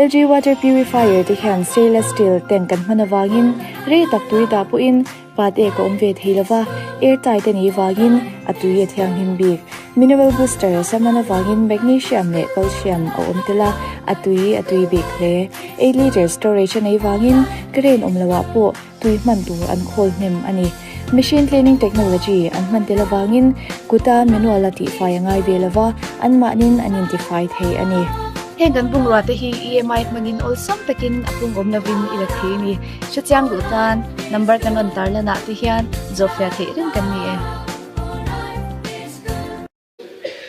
LG water purifier te hian stainless steel tank an hman avangin rei tak tui dah pawhin pat ek a awm ve thei lova, air tight a nih vangin a tui a thianghlim bik. Mineral booster a hman avangin magnesium leh calcium a awm tel a, a tui a tui bik hle. Eight litre storage a neih vangin current awm loah pawh tui hman tur an khawl hnem a ni. Machine cleaning technology an hman tel avangin kuta manual a tihfai a ngai ve lova, anmahnin an intifai thei a ni. Heng kan bungrua te hi EMI hmangin awlsam takin a pung awm lovin i la thei a ni. Hrechiang duh tan number kan rawn tarlan ah te hian zawhfiah theih reng kan ni e.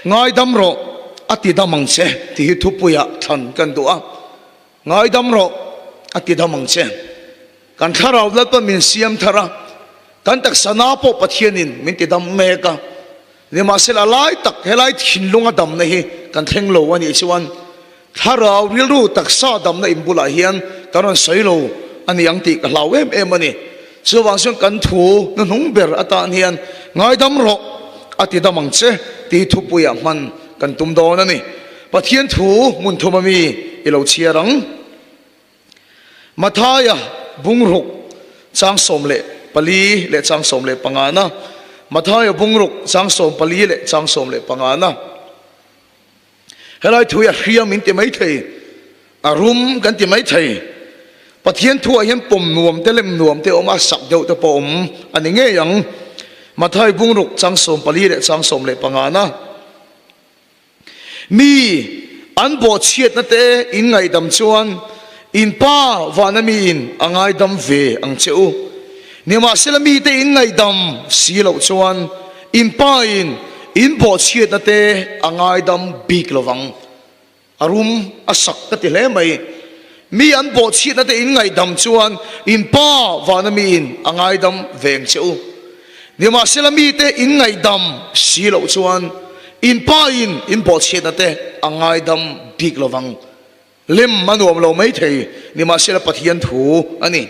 Ngaidam rawh, a ti dam ang che tih hi thupuiah thlan kan duh a. Ngaidam rawh, a ti dam ang che. Kan thlarau Lalpa min siam thar a, kan taksa na pawh Pathianin min ti dam mek a. Nimahsela a lai tak, helai thinlunga damna hi kan thleng lo a nih chuan thlarau rilru taksa damna inbulah hian kan rawn sawi lo a ni ang tih ka hlau em em a ni. Chuvang chuan kan thu hnuhnung ber atan hian ngaidam rawh a ti dam ang che tih thupuiah hman kan tum dawn a ni. Pathian thu hmun thum ami i lo chhiar ang. Mathaia bungruk chang 14 leh chang 15 na. Mathaia bungruk chang 14 leh chang 15 na. Helai thu hi a hriam in ti mai thei, a rum kan ti mai thei. Pathian thuah hian pawm nuam te lem nuam te awm a, sak deuh te pawh awm a ni ngei ang. Mathai bungruk chang 14 leh chang 15 na. Mi an bawhchhiatna te in ngaihdam chuan in Pa vana miin a ngaidam ve ang che u. Nimahsela mite in ngaihdam si loh chuan in Pa in in bawhchhiatna te a ngaidam bik lo vang. A rum a sak ka ti hle mai. Mi an bawhchhiatna te in ngaihdam chuan in Pa vana miin a ngaidam ve ang che u. Nimahsela mite in ngaihdam si loh chuan in Pa in in bawhchhiatna te a ngaidam bik lo vang. Lem a nuam lo mai thei, nimahsela Pathian thu a ni.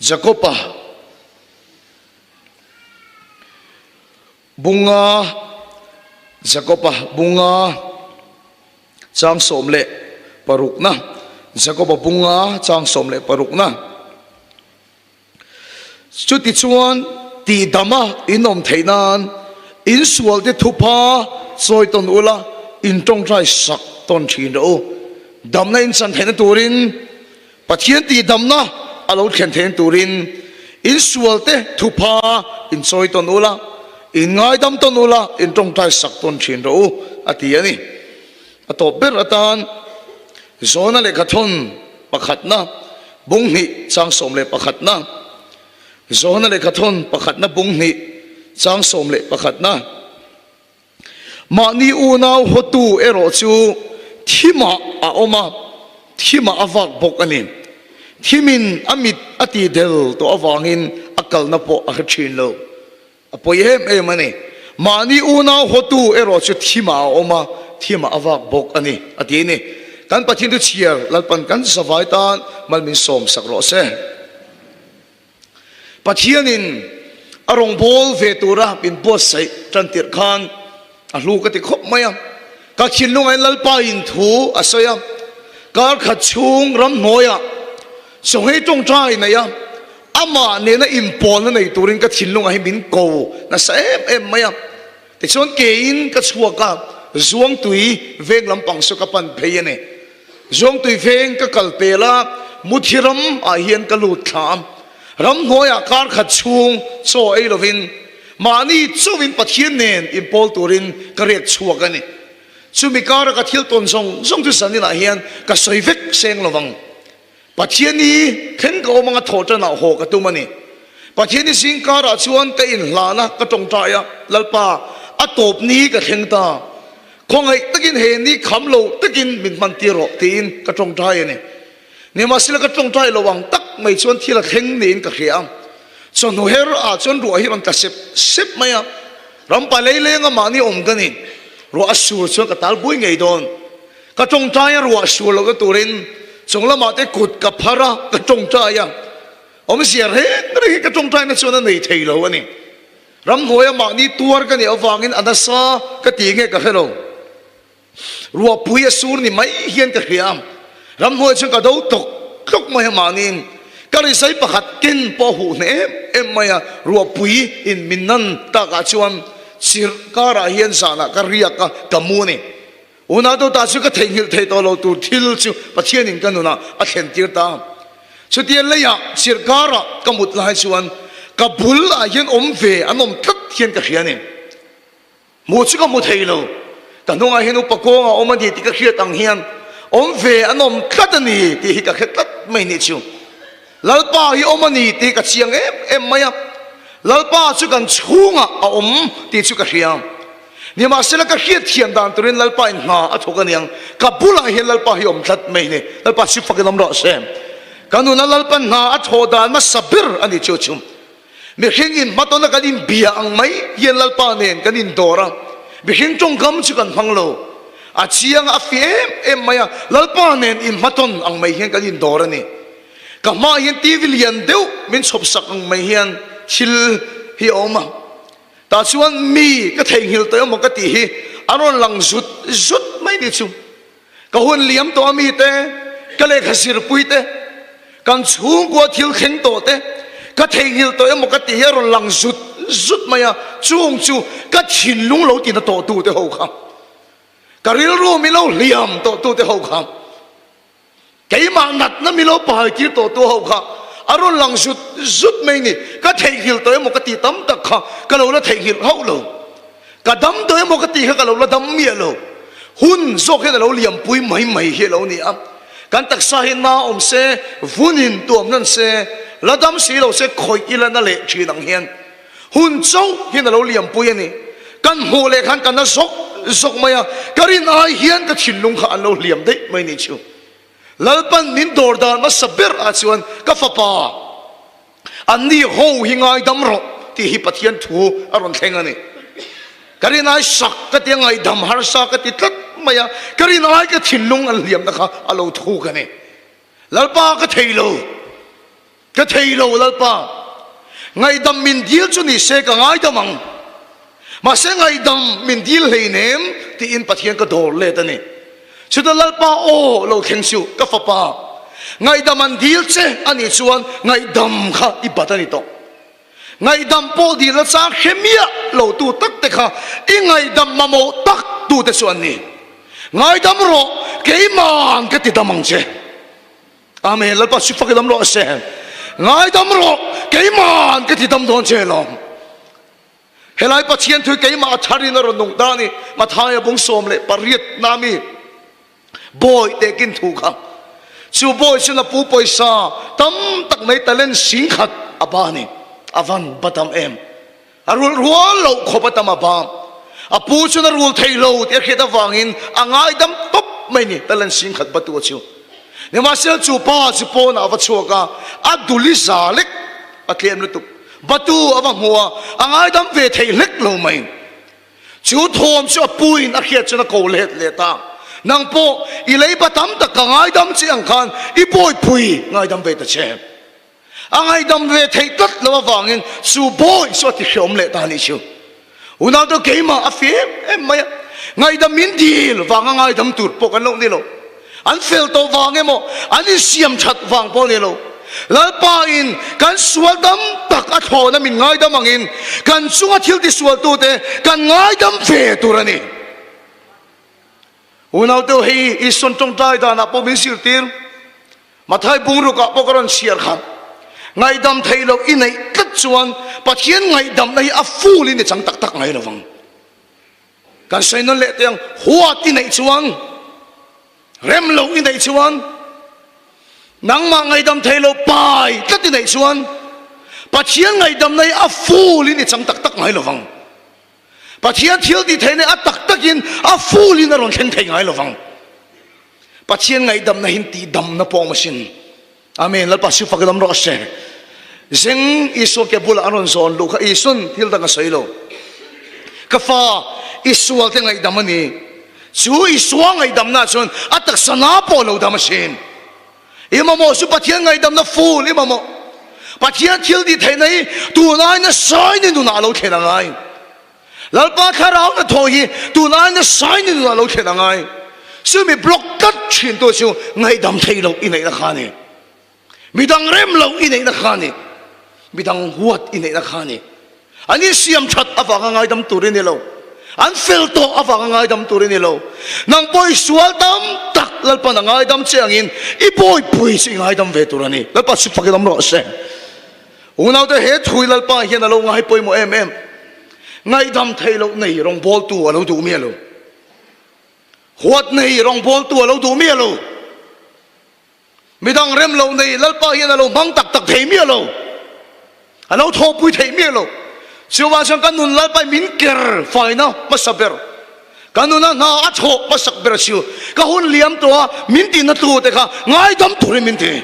Jakob-a bunga Jakob-a bunga chang 16 na Jakob-a bunga chang 16 na Chutichuan, tihdama in awm theih nan in sualte thupha chawi tawn ula, in tawngtai sak tawn thin rawh u. Damna in chan theihna turin, Pathian tihdamna a lo thlen theihna turin in sualte thupha in chawi tawn ula, in ngaidam tawn ula, in tawngtai sak tawn thin rawh u, a ti a ni. A tawp ber atan Jona lehkhathawn pakhatna bung hnih chang 11 na Jona lehkhathawn pakhatna bung hnih chang 11 na Mahni unau hawtu erawh chu thimah a awm a, thimah a vak bawk a ni. Thimin a mit a tidel tawh avangin a kalna pawh a hre thin lo. A pawi em em a ni. Mahni unau hawtu erawh chu thimah a awm a, thimah a vak bawk a ni, a ti a ni. Kan Pathian chu chhiar Lalpan kan zavai tan mal min sawm sak rawh se. Pathianin a rawngbâwl ve tura min buatsaih tan tirh khan a hlu ka ti khawp mai a. Ka thinlungain Lalpa in thu a sawi a, kar khat chhung ramhnuaiah chawnghei tawngtai nei a, Amah nena inpawlna nei turin ka thinlungah hi min ko nasa em em mai a. Tichuan keiin ka chhuak a, Zuangtui veng lampang saw ka pan phei a ni. Zuangtui veng ka kal pel a, Muthi ram ah hian ka lut thla a. Ramhnuaiah kar khat chhung chaw ei lovin mahni chauhin Pathian nen inpawl turin ka riak chhuak a ni. Chumi kara ka thil tawn zawng zawng chu zaninah hian ka sawi vek seng lovang. Pathian hi thleng ka awm anga thawh tanah haw ka tum a ni. Pathian hi zing karah chuan ka inhlan a, ka tawngtai a, Lalpa, a tawp ni ka thleng ta. Khawngaih takin he ni kham lo takin min hman tir rawh tiin ka tawngtai a ni. Nimahsela ka tawngtai lo ang tak mai chuan thil a thleng niin ka hria a. Chawhnu her ah chuan ruah hi rawn tla sep sep mai a, rampa leileng a mahni awm ka ni. Ruah a sur chuan ka tal bui ngei dawn. Ka tawngtai a ruah sur lohna turin chung lamah te kut ka phar a, ka tawngtai a. Awmzia reng reng hi ka tawngtaina chuan a nei thei lo a ni. Ramhnuaia mahni tuar ka nih avangin a nasa ka ti nge ka hre lo. Ruahpui a sur ni mai hian ka hria a, ramhnuai chuan ka do tlawk tlawk mai a mahniin ka rizai pakhat ken pawh a huh hneh em em mai a, ruahpui in min nan takah chuan chirh karah hian zanah ka riak a, ka mu a ni. Unau dawtah chu ka theihnghilh thei tawh lo tur thil chu Pathianin ka nunah a thlen tir ta a. Chutia leiah chirh karah ka mut lai chuan ka bulah hian awm ve an awm tlat hian ka hria a ni. Hmuh chu ka hmu thei lo. Ka hnungah hian upa kawng a awm a ni tih ka hriat ang hian awm ve an awm tlat a ni tih hi ka hre tlat mai nih chu. Lalpa hi awm a ni tih ka chiang em em mai a. Lalpa chu kan chhungah a awm tih chu ka hria. Nimahsela ka hriat thiam dan turin Lalpa in hna a thawk a niang. Ka bulah hian Lalpa hi awm tlat mai ni. Lalpa chu fakin awm rawh se. Ka nuna Lalpa hna a thawh dan hmasa ber a ni chu chu. Mihring in hmatawna kan inbia ang mai hian Lalpa nen kan indawr a, mihring tawngkam chu kan hmang lo. A chiang a, a fi em em mai a, Lalpa nen inhmatawn ang mai hian kan indawr a ni. Ka hmaah hian TV lian deuh min chhawp sak ang mai hian thil hi a awm a. Tah chuan mi ka theihnghilh tawh emaw ka tih hi a rawn lang zut zut mai ni chu. Ka hun liam tawh a mi te, ka lehkha zirpui te, kan chhungkua thil thleng tawh te, ka theihnghilh tawh emaw ka tih hi a rawn lang zut zut mai a, chung chu ka thinlung lo tina tawh tu te ho kha, ka rilru mi lo hliam tawh tu te ho kha, Keimah natna mi lo pai tir tawh tu ho kha a rawn lang zut zut mai ni. Ka theihnghilh tawh emaw ka tih tam tak kha ka lo la theihnghilh hauh lo. Ka dam tawh emaw ka tih kha ka lo la dam miah lo. Hun zawk hian a lo liampui mai mai hi a lo ni a. Kan taksa hi na awm se, vunin tuam hnan se, la dam si lo se khawih ila na leh thin ang hian hun chauh hian a lo liampui a ni. Kan hmuh leh khan ka na zawk zawk mai a, ka rin ai hian ka thinlung kha an lo hliam daih mai ni chu. Lalpan min dawr dan hmasa ber ah chuan ka fapa an ni ho hi ngaidam rawh tih hi Pathian thu a rawn thleng a ni. Ka rin ai sak ka ti a, ngaihdam harsa ka ti tlat mai a, ka rin ai ka thinlung an hliamna kha a lo thuk a ni. Lalpa ka thei lo. Ka thei lo Lalpa, ngaihdam min dil chu ni se ka ngaidam ang, mahse ngaihdam min dil hleinem tiin Pathian ka dawr let a ni. Chutah Lalpa aw lo thleng suh ka fapa, ngaihdam an dil che a nih chuan ngaihdam kha i bat a ni tawh. Ngaihdam pawh dil a chang hre miah lo tu tak te kha i ngaihdam mamawh tak tu te chu an ni. Ngaidam rawh, keimah ka ti dam ang che. Amen. Lalpa si fak i dam rawh se. Ngaidam rawh, keima'n ka ti dam dawn che lawm. Helai Pathian thu keimah a tharin a rawn nung ta ni. Mathaia bung 18 na mi bawi te kin thu kha. Chu bawi chu na pu pawisa tam tak mai talent 10,000 a ba ni. A van ba tam em. A rulh rual loh khawp a tam a bang. A pu chuan a rul thei lo tih a hriat avangin a ngaidam tawp mai ni, talent 10,000 batu a chu. Nimahsela chu pa chu pawnah a va chhuak a, a duli za lek a tlem lutuk. Batu a va hmu a, a ngaidam ve thei hlek lo mai. Chu thawm chu a puin a hriat chuan a ko let let a, Nang pawh i leiba tam tak ka ngaidam che ang khan i bawipui ngaidam ve ta che. A ngaihdam ve theih tlat lo avangin chu bawi chu a ti hreawm leh ta a nih chu. Unau te keimah a fi em em mai a, ngaihdam min dil vanga ngaidam tur pawh kan lo ni lo. An fel tawh vang emaw, an insiam that vang pawh a ni lo. Lalpa in kan sual dam tak a thlawna min ngaidam angin kan chunga thil tisualtute kan ngaidam ve tur a ni. Unau te hei Isuan tawngtai danah pawh min zirtir. Mathai bungrukah pawh ka rawn chhiar kha. Ngaihdam theih loh i neih tlat chuan Pathian ngaihdamna hi a full in i chang tak tak ngai lovang. Kan sawi nawn leh teh ang, huat i neih chuan, rem loh i neih chuan, nangmah ngaihdam theih loh pai tlat i neih chuan Pathian ngaihdamna hi a full in i chang tak tak ngai lovang. Pathian thil tih theihna a tak takin a full in a rawn thleng thei ngai lovang. Pathian ngaihdamna hin tihdamna pawh awm asin. Amen. Lalpa si fak dam rawh se. Zeng Isua ke bulah an rawn zawn luh kha Isuan thil dang a sawi lo. Ka fa Isual te ngaihdam a ni. Chu Isua ngaihdamna chuan a taksa na pawh lo dam asin. I mamawh chu Pathian ngaihdamna full i mamawh. Pathian thil tih theihna hi tunai nasa in i nunah a lo thlen a ngai. Lalpa thlarau hnathawh hi tunai nasa in i nunah a lo thlen a ngai. Chumi block tlat thin tu chu ngaihdam thei loh i neihna kha a ni. Midang rem loh i neihna kha a ni. Midang huat i neihna kha a ni. An insiam that avanga ngaidam tur i ni lo. An fel tawh avanga ngaidam tur i ni lo. Nang pawh i sual tam tak Lalpan a ngaidam che angin i bawipui chu i ngaidam ve tur a ni. Lalpa chu fak i lam rawh se. Unaute he thui Lalpa hian a lo ngai pawimawh em em. Ngaihdam theih loh nei rawngbawltu a lo duh miah lo. Huat nei rawngbawltu a lo duh miah lo. Midang rem loh nei Lalpa hian a lo hmang tak tak thei miah lo. A lo thawhpui theih miah lo. Chuvang chuan ka nun Lalpa in min ker faina hmasa ber. Ka nuna hna a thawh hmasak ber chu ka hun liam tawh a min tihna tu te kha ngaidam turin min ti.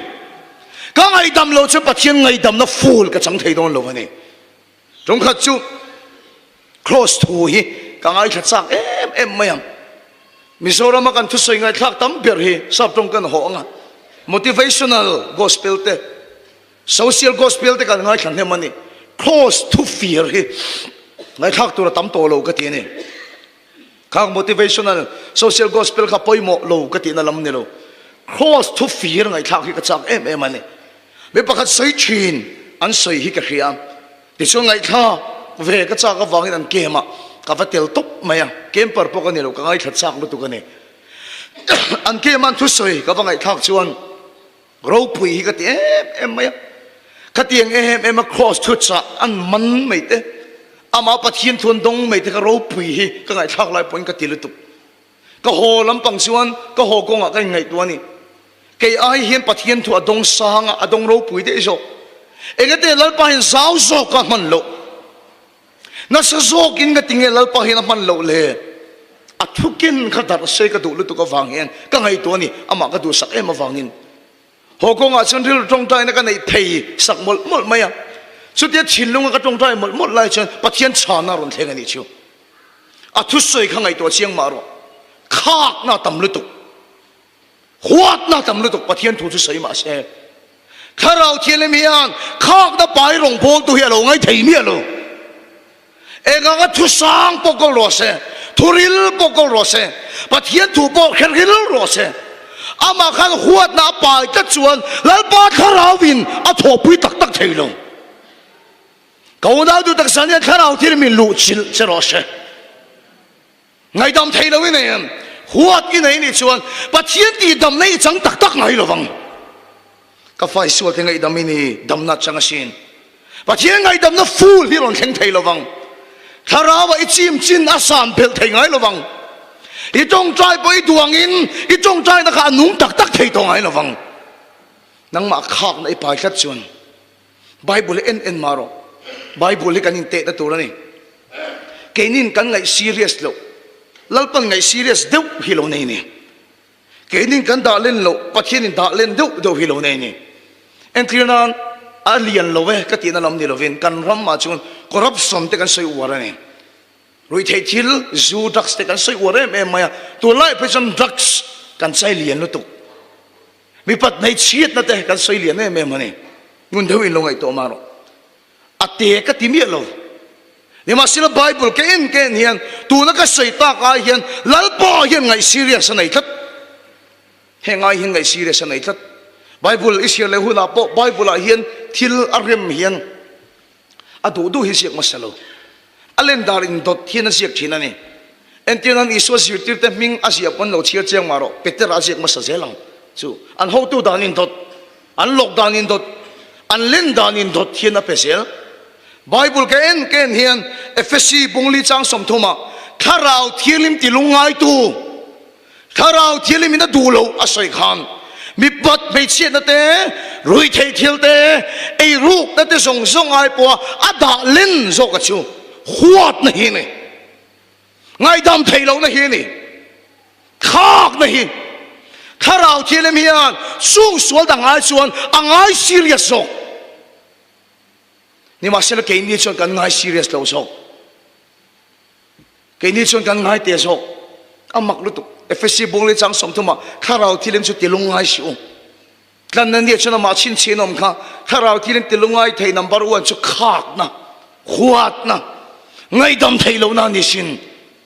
Ka ngaihdam lo chu Pathian ngaihdamna ful ka chang thei dawn lo a ni. Tumkhat chu Kraws thu hi ka ngaithla chak em em mai ang. Mizorama kan thusawi ngaihthlak tam ber hi Saptawng kan haw ang a, motivational gospel te, social gospel te kan ngaithla hnem a ni. Kraws thu fir hi ngaihthlak tur a tam tawh lo ka ti a ni. Khang motivational social gospel kha pawimawh lo ka tihna lam ni lo. Kraws thu fir ngaihthlak hi ka chak em em a ni. Mi pakhat sawi thin an sawi hi ka hria. Tichuan ngaihthlak ve ka chak avangin an kem ah ka va tel tawp mai a, camper pawh ka ni lo, ka ngaithla chak lutuk a ni. An kem a an thusawi ka va ngaihthlak chuan ropui hi ka ti em em mai a. Khatiang em em a cross thu chah an man mai te, amah Pathian thu an dawng mai te kha ropui hi ka ngaihthlak lai pawhin ka ti lutuk. Ka haw lampang chuan ka haw kawngah ka inngaihtuah a ni. Kei ai hian Pathian thu a dawng sang a, a dawng ropui daih zawk. Engate Lalpa hian zau zawk a hman loh? Nasa zawkin ka ti nge Lalpa hian a hman loh le? A thukin kha darh se ka duh lutuk avang hian ka ngaihtuah a ni, amah ka duhsak em avangin. Haw kawngah chuan rilru tawngtaina ka neih phei sak mawlh mawlh mai a. Chutia thinlunga ka tawngtai mawlh mawlh lai chuan Pathian chhana rawn thleng a nih chu. A thusawi kha ngaihtuah chiang mah rawh. Khakna a tam lutuk. Huatna a tam lutuk Pathian thu chu sawi mah se. Thlarau Thianghlim hian khakna pai rawngbawltu hi a lo ngaithei miah lo. Enganga thu sang pawh kawl rawh se, thu ril pawh kawl rawh se, Pathian thu pawh kher ril rawh se. Amah khan huatna a pai tlat chuan Lalpa Thlarauin a thawhpui tak tak thei lo. Ka unau duh taksa nia Thlarau thil min luh chilh che rawh se. Ngaihdam thei lo i nei em? Huat i nei nih chuan Pathian tih damna i chang tak tak ngai lovang. Ka fa i sual te ngaihdam i ni damna chang asin. Pathian ngaihdamna ful hi rawn thleng thei lovang. Thlarau ah i chim chin a san belh thei ngai lovang. I tawngtai pawh i duangin i tawngtaina kha a nung tak tak thei tawh ngai lovang. Nangmah khakna i pai tlat chuan Bible hi en en mah rawh. Bible hi kan intehna tur a ni. Keinin kan ngaih serious loh, Lalpan ngaih serious deuh hi lo nei ni. Keinin kan dah len loh, Pathianin dah len deuh deuh hi lo nei ni. Entir nan a lian lo e ka tihna lam ni lovin kan ramah chuan corruption te kan sawi uar a ni. Ruihtheih thil, zu, drugs te kan sawi uar em em mai a. Tunlaiah phei chuan drugs kan chai lian lutuk. Mipat hmeichhiatna te kan sawi lian em em a ni. Ngun deuh in lo ngaihtuah mah rawh. A te ka ti miah lo. Nimahsela Bible ka en ka en hian tuna ka sawi tak ai hian Lalpa hian ngaih serious a nei tlat. Heng ai hian ngaih serious a nei tlat. Bible i chhiar leh hunah pawh Bible ah hian thil a rem hian A duh duh hi ziak hmasa lo. A len dar in dawt hian a ziak thin a ni. Entir nan Isua zirtirte hming a ziah pawn lo chhiar chiang mah rawh, Petera a ziak hmasa zel ang chu. An hotu dan in dawt, an lawk dan in dawt, an len dan in dawt hian a pe zel. Bible ka en ka en hian Efesi bungli chang 30 ah Thlarau Thianghlim ti lungngaitu, Thlarau thianghlim in a duh loh a sawi khan mipat hmeichhiatna te, ruihtheih thil te, eirukna te zawng zawng ai pawha a dah len zawk a chu huatna hi a ni, ngaihdam theih lohna hi a ni, thlakna hi. Thlarau thianghlim hian chung sual dang ai chuan a ngai serious zawk. Nimahsela keini chuan kan ngai serious lo zawk. Keini chuan kan ngai teh zawk. A mak lutuk. Efesi bung leh chang 30 ah Thlarau thilin chu ti lungngai si u. Tlanna nia chuan amah chhinchhiah in awm kha. Thlarau thilin ti lungngai thei number one chu khakna, huatna, ngaihdam theih lohna a ni sin.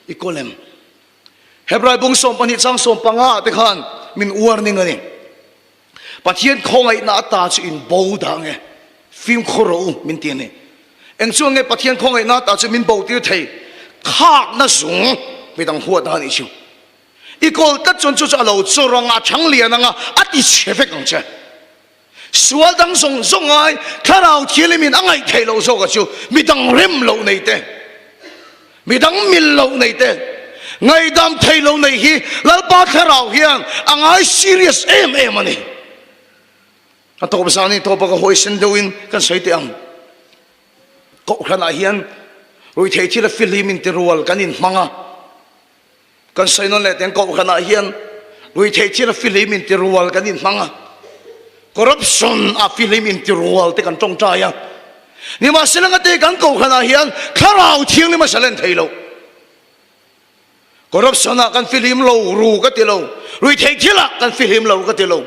I kawl em? Hebrai bung 12 chang 15 ah te khan min warning a ni. Pathian khawngaihna ata chu in bo dah nge fimkhur rawh u min ti a ni. Eng chuan nge Pathian khawngaihna ata chu min bo tir thei? Khakna zung midang huat a nih chu. I kawl tlat chuan chu chu a lo chawr ang a, a chhang lian ang a, a ti chhe vek ang che. Sual dang zawng zawng ai Thlarau Thianghlimin a ngaih theih loh zawkah chu midang rem loh nei te, midang mil loh nei te, ngaihdam theih loh nei hi Lalpa Thlarau hian a ngai serious em em a ni. A tawp zan hi tawpa ka hawisan deuhin kan sawi teh ang. Kohhranah hian ruihtheih thil a fihlim intirual kan inhmang a. Kan sawi nawn leh teng kohhranah hian ruihtheih thil a fihlim intirual kan inhmang a, corruption a fihlim intirual te kan tawngtai a. Nimahsela ngate kan kohhranah hian thlarau thianghlim a salen thei lo. Corruption ah kan fihlim lo ru ka ti lo, ruihtheih thilah kan fihlim lo ka ti lo.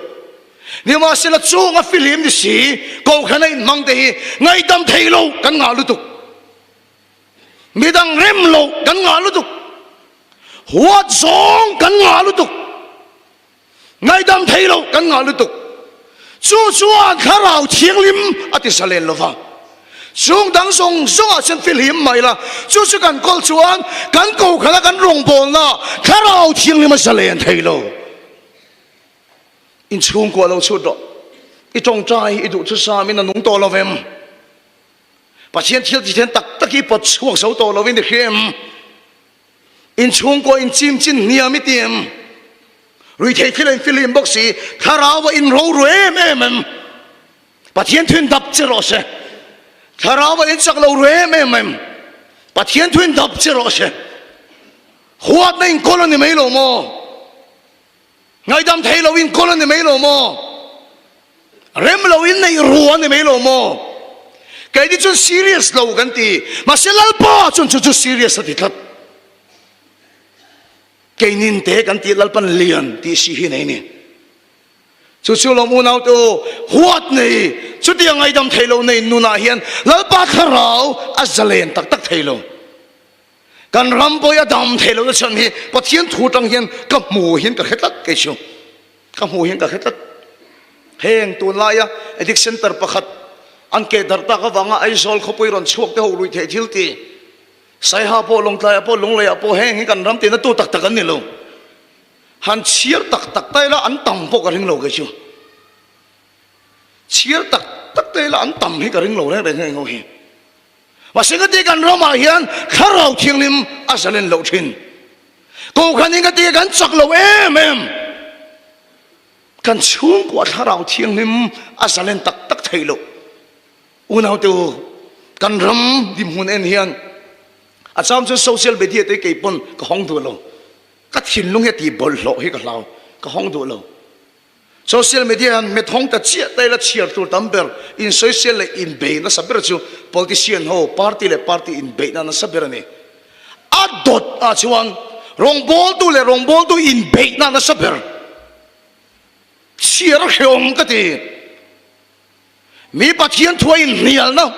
Nimahsela chung a fihlim ni si kohhran a inhmang te hi ngaihdam thei lo kan ngah lutuk. Midang rem lo kan ngah lutuk, huat zawng kan ngah lutuk, ngaihdam thei lo kan ngah lutuk. Chu chuan Thlarau Thianghlim a ti zalen lo va, chung dang zawng zawngah chuan fihlim mai la, chu chu kan kawl chuan kan kokhala kan rawngbawlna Thlarau Thianghlim a zalen thei lo. Inchhungkua lo chhut rawh, i tawngtai i duh thusam in a nung tawh lo vem? Pathian thil ti then tak tak hi pawt chhuak zo tawh lovin i hria em? Inchhungkaw inchim chin hniam i ti em? Ruithei thil a infihlim bawk si, thlarau a inro ru em em em? Pathian thuin dap che rawh se. Thlarau a inchak lo ru em em em? Pathian thuin dap che rawh se. Huatna inkawl a ni mai lo maw? Ngaihdam thei lo in kawl a ni mai lo maw? Rem lo in neih ru a ni mai lo maw? Keini chuan serious lo kan ti, mahse Lalpa chuan chu chu serious a ti tlat. Keinin te kan tih Lalpan lian tih si hi nei ni. Chu chu lawm unau te u, huat nei, chutiang ngaihdam thei lo nei nunah hian Lalpa thlarau a zalen tak tak thei lo. Kan ram pawh hi a dam thei lo na chhan hi Pathian thu atang hian ka hmu hian ka hre tlat kei chu. Ka hmu hian ka hre tlat. Heng tunlaia addict center pakhat an keh darh tak avanga Aizawl khawpui rawn chhuak te ho rui theih thil ti. Saiha pawh Lawngtlaiah pawh Lunglei ah pawh heng hi kan ram tina tu tak tak an ni lo. Han chhiar tak tak ta ila an tam pawh ka ring lo kei chu. Chhiar tak tak ta ila an tam hi ka ring lo reng reng heng ho hi. Mahse ka ti kan ramah hian Thlarau Thianghlim a zalen loh thin. Kohhran in ka ti kan chak lo em em. Kan chhungkua Thlarau Thianghlim a zalen tak tak thei lo. Unau te u, kan ram dinhmun en hian a chang chuan social media te kei pawn ka hawng duh lo. Ka thinlung hi a ti bawlhhlawh hi ka hlau, ka hawng duh lo. Social media hian methawng ta chiah ta ila chhiar tur tam ber, insawisel leh inbei nasa ber chu politician ho, party leh party inbeihna nasa ber a ni. A dawt ah chuan rawngbawltu leh rawngbawltu inbeihna nasa ber. Chhiar a hrehawm ka ti. Mi Pathian thua inhnialna,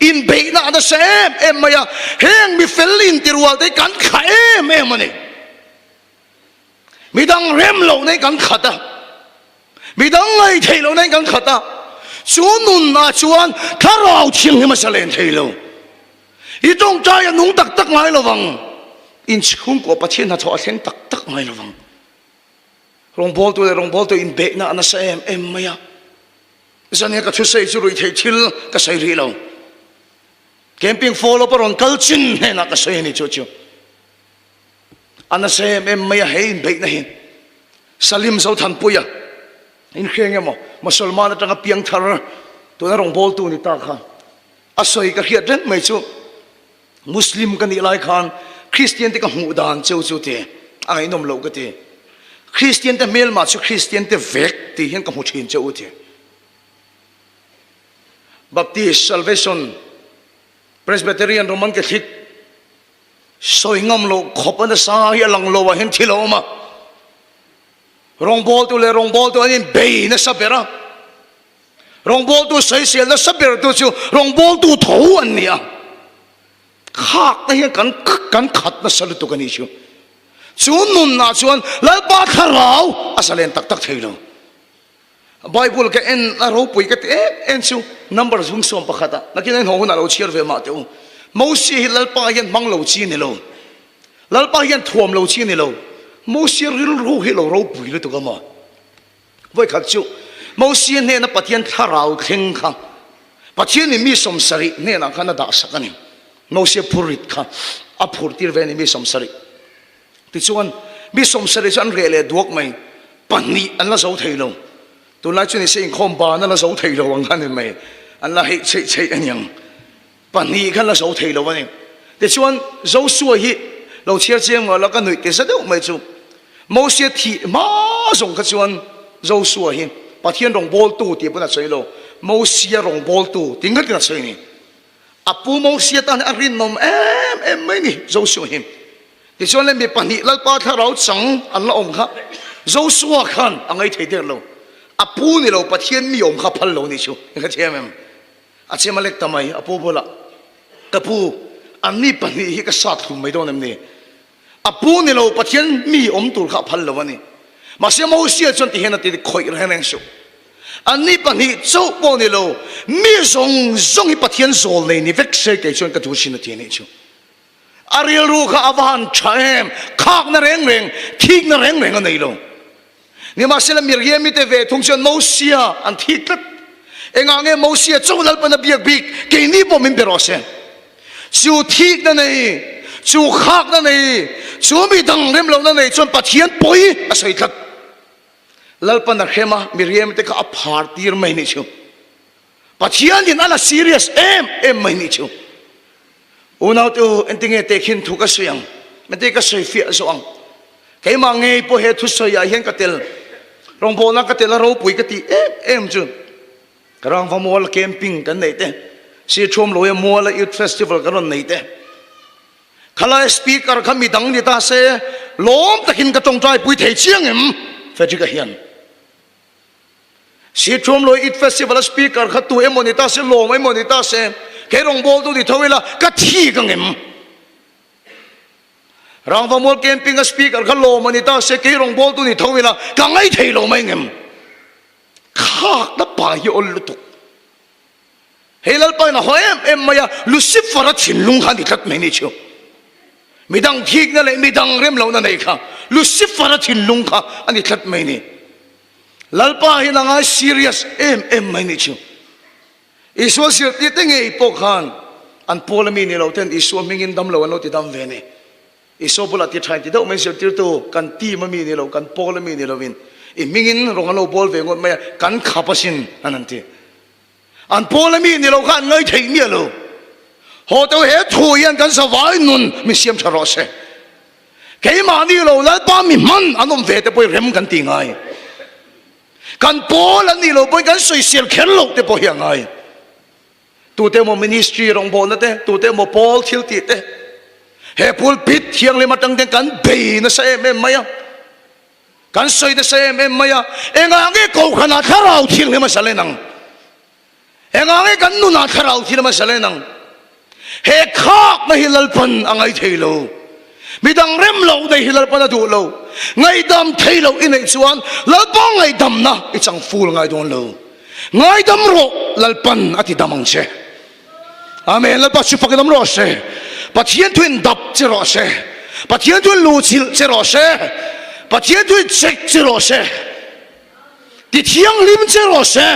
inbeihna a nasa em em mai a, heng mifel intirual te hi kan thlah em em a ni. Midang rem loh na in kan khat a, midang ngaih theih loh na in kan khat a, chu nunah chuan Thlarau Thianghlim a zalen thei lo. I tawngtai a nung tak tak ngai lo vang, inchhungkaw Pathian hnathawh a thleng tak tak ngai lo vang. Rawngbawltu leh rawngbawltu inbeihna a nasa em em mai a, zan ka thusawi chu ruihtheih thil ka sawi rih lo. Camping follow up a rawn kal chin hnenah ka sawi a ni chu chu. A nasa em em mai a hei inbeihna hi Salim Zothanpuia inhriang emaw Mosolman atanga piang thar tuna rawngbawltu ni ta kha a sawi ka hriat reng mai chu Muslim ka nih lai khan Kristian te ka hmuh dan cheu chu ti a ngaihnawm loh ka ti Kristian te hmelmah chu Kristian te vek tih hian ka hmu thin cheu ti Baptist Salvation Presbyterian Roman Catholic Sawi ngam loh khawp a nasa hi a lang lo ah hian thil a awm a, rawngbawltu leh rawngbawltu an inbei nasa ber a, rawngbawltu sawisel nasa ber tu chu rawngbawltu tho an ni a, khak te hian kan kan khat nasa lutuk a nih chu. Chu nunah chuan Lalpa thlarau a zalen tak tak thei lo. Bible ka en a ropui ka ti em em chu number zum sawm pakhat ah nakin a inhawh hunah lo chhiar ve mah teh u. Mosia hi Lalpa hian hmang lo chi a ni lo. Lalpa hian thuam lo chi a ni lo. Mosia rilru hi lo ropui lutuk a maw? Vawikhat chu Mosia hnena Pathian thlarau thleng kha Pathianin mi sawmsarih hnenah khan a dah sak a ni. Mosia phurrit kha a phur tir ve a ni mi sawmsarih. Tichuan, mi sawmsarih chu an reh leh duak mai, pahnih an la zo thei lo. Tunlai chu nise inkhawm ban a la zo thei lo ang kha ni mai, an la heih chheih chheih a niang. Pahnih kha an la zo thei lo a ni. Tichuan, Joshua hi lo chhiar chiang mah la ka nuih ti za deuh mai chu, Mosia thih hma zawng kha chuan Joshua hi Pathian rawngbawltu tih pawn a sawi lo, Mosia rawngbawltu ti ngat in a sawi a ni. A pu Mosia tan a rinawm em em mai ni Joshua hi. Tichuan le mi pahnih Lalpa thlarau chang an la awm kha Joshua khan a ngaithei der lo. A pu ni lo Pathian mi awm kha phal lo ni chu i hre thiam em? A chem a lek ta mai a pu bulah, Ka pu, an mi pahnih hi ka sat hlum mai dawn em ni? A pu ni lo Pathian mi awm tur kha a phal lo a ni. Mahse Mosia chuan ti hian a ti khawih reng reng suh. Anni pahnih chauh pawh ni lo, mi zawng zawng hi Pathian zawl nei ni vek se kei chuan ka duh sin a ti a nih chu. A rilru kha a va han tha em, khakna reng reng, thikna reng reng a nei lo. Nimahsela Miriami te ve thung chuan Mosia an thik tlat. Engah nge Mosia chauh Lalpan a biak bik, keini pawh min be rawh se. Chu thikna nei, chu khakna nei, chu mi dang rem lohna nei chuan Pathian pawi a sawi tlat. Lalpan a hrem a, Miriami te kha a phar tir mai nih chu. Pathianin a la serious em em mai nih chu. Unaute u, entinge tehkhin thu ka sawi ang? Engtinge ka sawi fiah zawh ang? Keimah ngei pawh he thusawi ah hian ka tel, rawngbawlna ka tel a ropui ka tih em em chu. Ka rangva mual camping kan neih te, Sithuam Lawia muala Youth Festival kan rawn nei te. Khalai speaker kha midang ni ta se, lawm takin ka tawngtai pui thei chiang em? Frederick-a hian. Sithuam Lawi Eid Festival a speaker kha tu emaw ni ta se, lawm emaw ni ta se, kei rawngbawltu ni tho ila, ka thi ka ngem. Rangvamual camping a speaker kha lawm a ni ta se, kei rawngbawltu ni tho ila, ka ngaithei lo mai ngem. Khakna pa hi awl lutuk. Hei Lalpa in a haw em em mai a, Lucifer-a thinlung kha a ni tlat mai ni chu. Midang thikna leh midang rem lohna nei kha Lucifer-a thinlung kha a ni tlat mai ni. Lalpa hian a ngai serious em em mai ni chu. Isua zirtir te ngei pawh khan an pawl ami ni lo ten Isua hmingin dam lo an lo ti dam ve ni. Isua bulah ti tha in ti deuh mai zirtirtu kan team ami ni lo kan pawl ami ni lo in i hmingin rawng an lo bawl ve ngawt mai a kan khap asin an han ti. An pawl ami ni lo kha an ngaithei miah lo. Haw teuh he thu hian kan zavai nun min siam tha rawh se. Keimahni lo Lalpa mi hman an awm ve te pawh hi rem kan ti ngai. Kan pawl an nih loh pawhin kan sawisel kher loh te pawh hi a ngai. Tute emaw ministry rawngbawlna te, tute emaw pawl thil tih te, he pulpit thianghlim atang ten kan bei nasa em em mai a. Kan sawi nasa em em mai a, engah nge Kohhranah thlarau thianghlim a zalen ang? Engah nge kan nunah thlarau thianghlim a zalen ang? He khakna hi Lalpan a ngai thei lo. Midang rem lo nei hi Lalpan a duh lo. Ngaihdam thei lo i neih chuan Lalpa ngaihdamna i chang ful ngai dawn lo. Ngaidam rawh, Lalpan a ti dam ang che. Amen. Lalpa chu fakin awm rawh se. Pathian thuin dap che rawh se. Pathian thuin luhchilh che rawh se. Pathian thuin check che rawh se. Ti thianghlim che rawh se.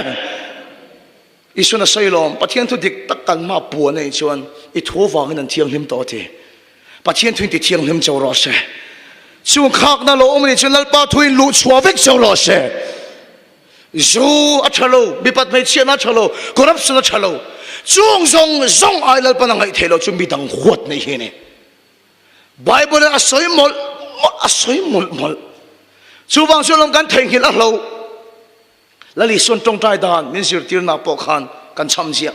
Isuan a sawi lawm, Pathian thu dik tak kan hma puan a nih chuan i thu avangin an thianghlim tawh a ti. Pathian thuin ti thianghlim cheu rawh se. Chung khakna lo awm a nih chuan Lalpa thuin luhchhuah vek cheu rawh se. Zu a tha lo, mipat hmeichhiatna a tha lo, corruption a tha lo. Chung zawng zawng ai Lalpan a ngaih theih loh chu midang huat nei hi a ni. Bible in a sawi mawlh mawlh, a sawi mawlh mawlh. Chuvang chu lawm kan theihnghilh a hlo. Lal Isuan tawngtai dan min zirtirna pawh khan kan chham ziah.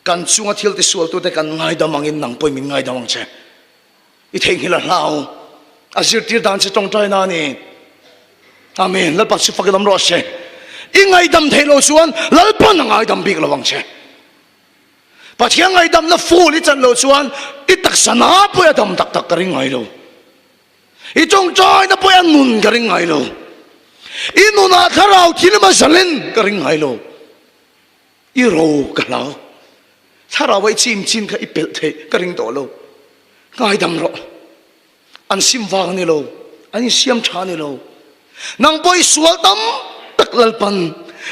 Kan chunga thil tisualtute kan ngaidam angin nang pawhin min ngaidam ang che. I theihnghilh a hlau. A zirtir dan che tawngtai na a ni. Amen. Lalpa chu fakin awm rawh se. I ngaidam theih loh chuan Lalpan a ngaidam bik lo ang che. Pathian ngaidamna full i chan loh chuan i taksa na pawh a dam tak tak ka ring ngai lo. I tawngtaina pawh a nun ka ring ngai lo. I nunah thlarau thil emaw zalen ka ring ngai lo. I ro ka hlau. Thlarau a i chim chin kha i pelh theih ka ring tawh lo. Ngaidam rawh. An sim vang a ni lo. An insiam tha a ni lo. Nang pawh i sual tam tak Lalpan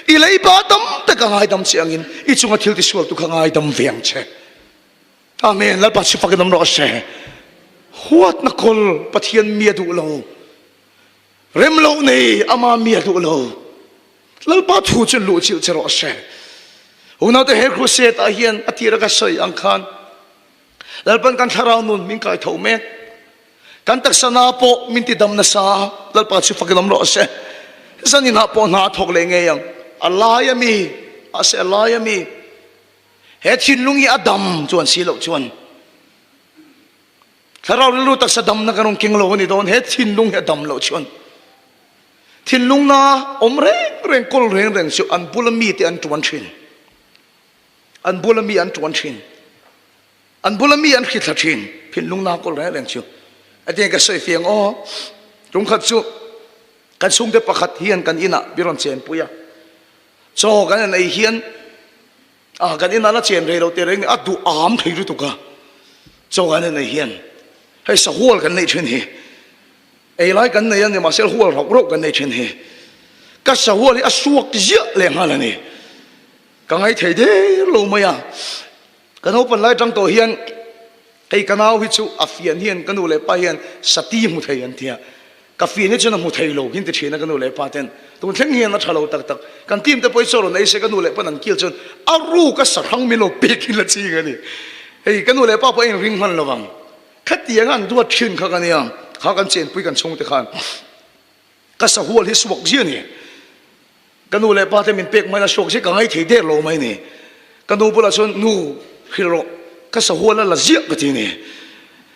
i leiba tam tak a ngaidam che angin i chunga thil tisualtu kha ngaidam ve ang che. Amen. Lalpa chu fakin awm rawh se. Huatna kawl Pathian mi a duh lo. Rem loh nei ama mi a duh lo. Lalpa thu chu luh chilh che rawh se. Unaute he crusade ah hian a tira ka sawi ang khan Lalpan kan thlarau nun min kai tho mek. Kan taksa na pawh min ti dam nasa. Lalpa chu fakin awm rawh se. Zanin ah pawh hna a thawk leh ngei ang. A lai a mi, mahse a lai a mi. He thinlung hi a dam chuan si loh chuan thlarau rilru taksa damna kan rawn keng lo a ni dawn. He thinlung hi a dam loh chuan thinlungna awm reng reng kawl reng reng chu an bula mite an tuan thin. An bula mi an tuan thin. An bula mi an hrithla thin. Thinlungna kawl reng reng chu. Atiang ka sawi fiang aw. Tungkhat chu kan chhungte pakhat hian kan inah bi rawn chenpui a. Chaw kan en ei hian ah kan inah la chen rei lo te reng a duh am thei lutuk a chaw kan en ei hian hei sahual kan neih thin hi ei lai kan nei a ni mahse hual rauh rauh kan nei thin hi ka sahual hi a suak ziah leh nghal a ni ka ngai thei der lo mai a Ka naupan lai tang tawh hian hei ka nau hi chu a fian hian ka nu leh pa hian sati hmu thei an tia. Ka fian hi chuan a hmu thei lo hin ti thin a ka nu leh pa ten. Tun thleng hian a tha lo tak tak. Kan team te pawh hi chaw rawn ei se ka nu leh pa'n an kil chuan a ruk a sahrang min lo pek in la ching a ni. Hei ka nu leh pa pawh a inring hman lo ang. Khatiang a an duat thin kha ka nia. Kha kan chenpui kan chhungte khan ka sahual hi suak zia a ni. Ka nu leh pa te min pek mai la hrawk zia ka ngai thei der lo mai ni. Ka nu bulah chuan nu hrilh rawh, ka sahual a la ziah ka ti ni.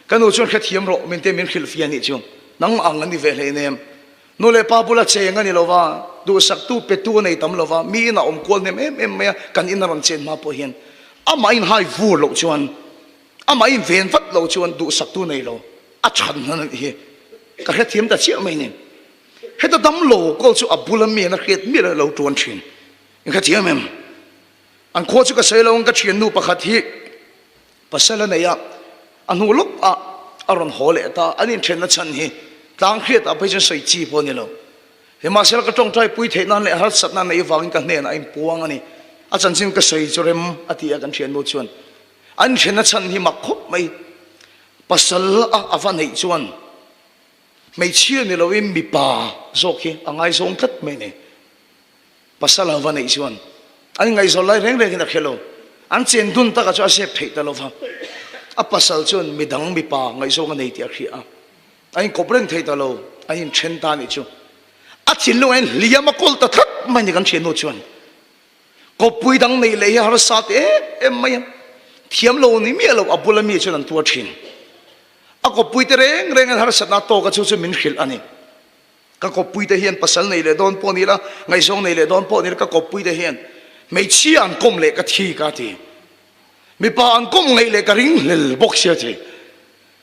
Ka nu chuan hrethiam rawh min te min hrilh fia nih chu. Nangmah ang an ni ve hlei nem. Nu leh pa bula cheng a ni lo va, duhsaktu petu a nei tam lo va, mi inah awm kual hnem em em mai a, kan in a rawn chen hma pawh hian amah inhai vur loh chuan, amah inven vat loh chuan duhsaktu nei lo a chhan hnan a nih hi. Ka hrethiam ta chiah mai ni. Heta damlo kawl chu a bula mi an a hriat miah lo tuan thin. In kha thiam em? An khua chu ka sawi lo ang ka thiannu pakhat hi pasal a nei a, a hnu lawk ah a rawn haw leh ta. An inthenna chhan hi tlang hriat ah phei chuan sawi chi pawh a ni lo. Nimahsela ka tawngtai pui theih nan leh harsatna neih vangin ka hnenah a inpuang a ni. A chanchin ka sawi chu rem a ti a kan thiannu chuan. An inthenna chhan hi mak khawp mai. Pasal a a va neih chuan Hmeichhia ni loin mipa zawk hi a ngaizawng tlat mai ni. Pasal a va neih chuan an ngaihzawn lai reng rengin a hre lo. An chen dun takah chuan a zep theih ta lo va. A pasal chuan midang mipa ngaihzawng a nei tih a hria a. An inkawp reng thei ta lo, an inthen ta nih chu. A thinlung a inhliam a kawl ta tlat mai ni kan thiannu chuan. Kawppui dang neih leh hi harsa ti em em mai a. Thiam lo ni miah lo a bula mi chuan an tuar thin. A kawppuite reng reng an harsatna tawka chu chu min hrilh a ni. Ka kawppuite hian pasal nei leh dawn pawh ni la, ngaihzawng nei leh dawn pawh ni la, ka kawppuite hian hmeichhia an kawm leh ka thi ka ti. Mipa an kawm ngaih leh ka ring hlel bawk sia ti.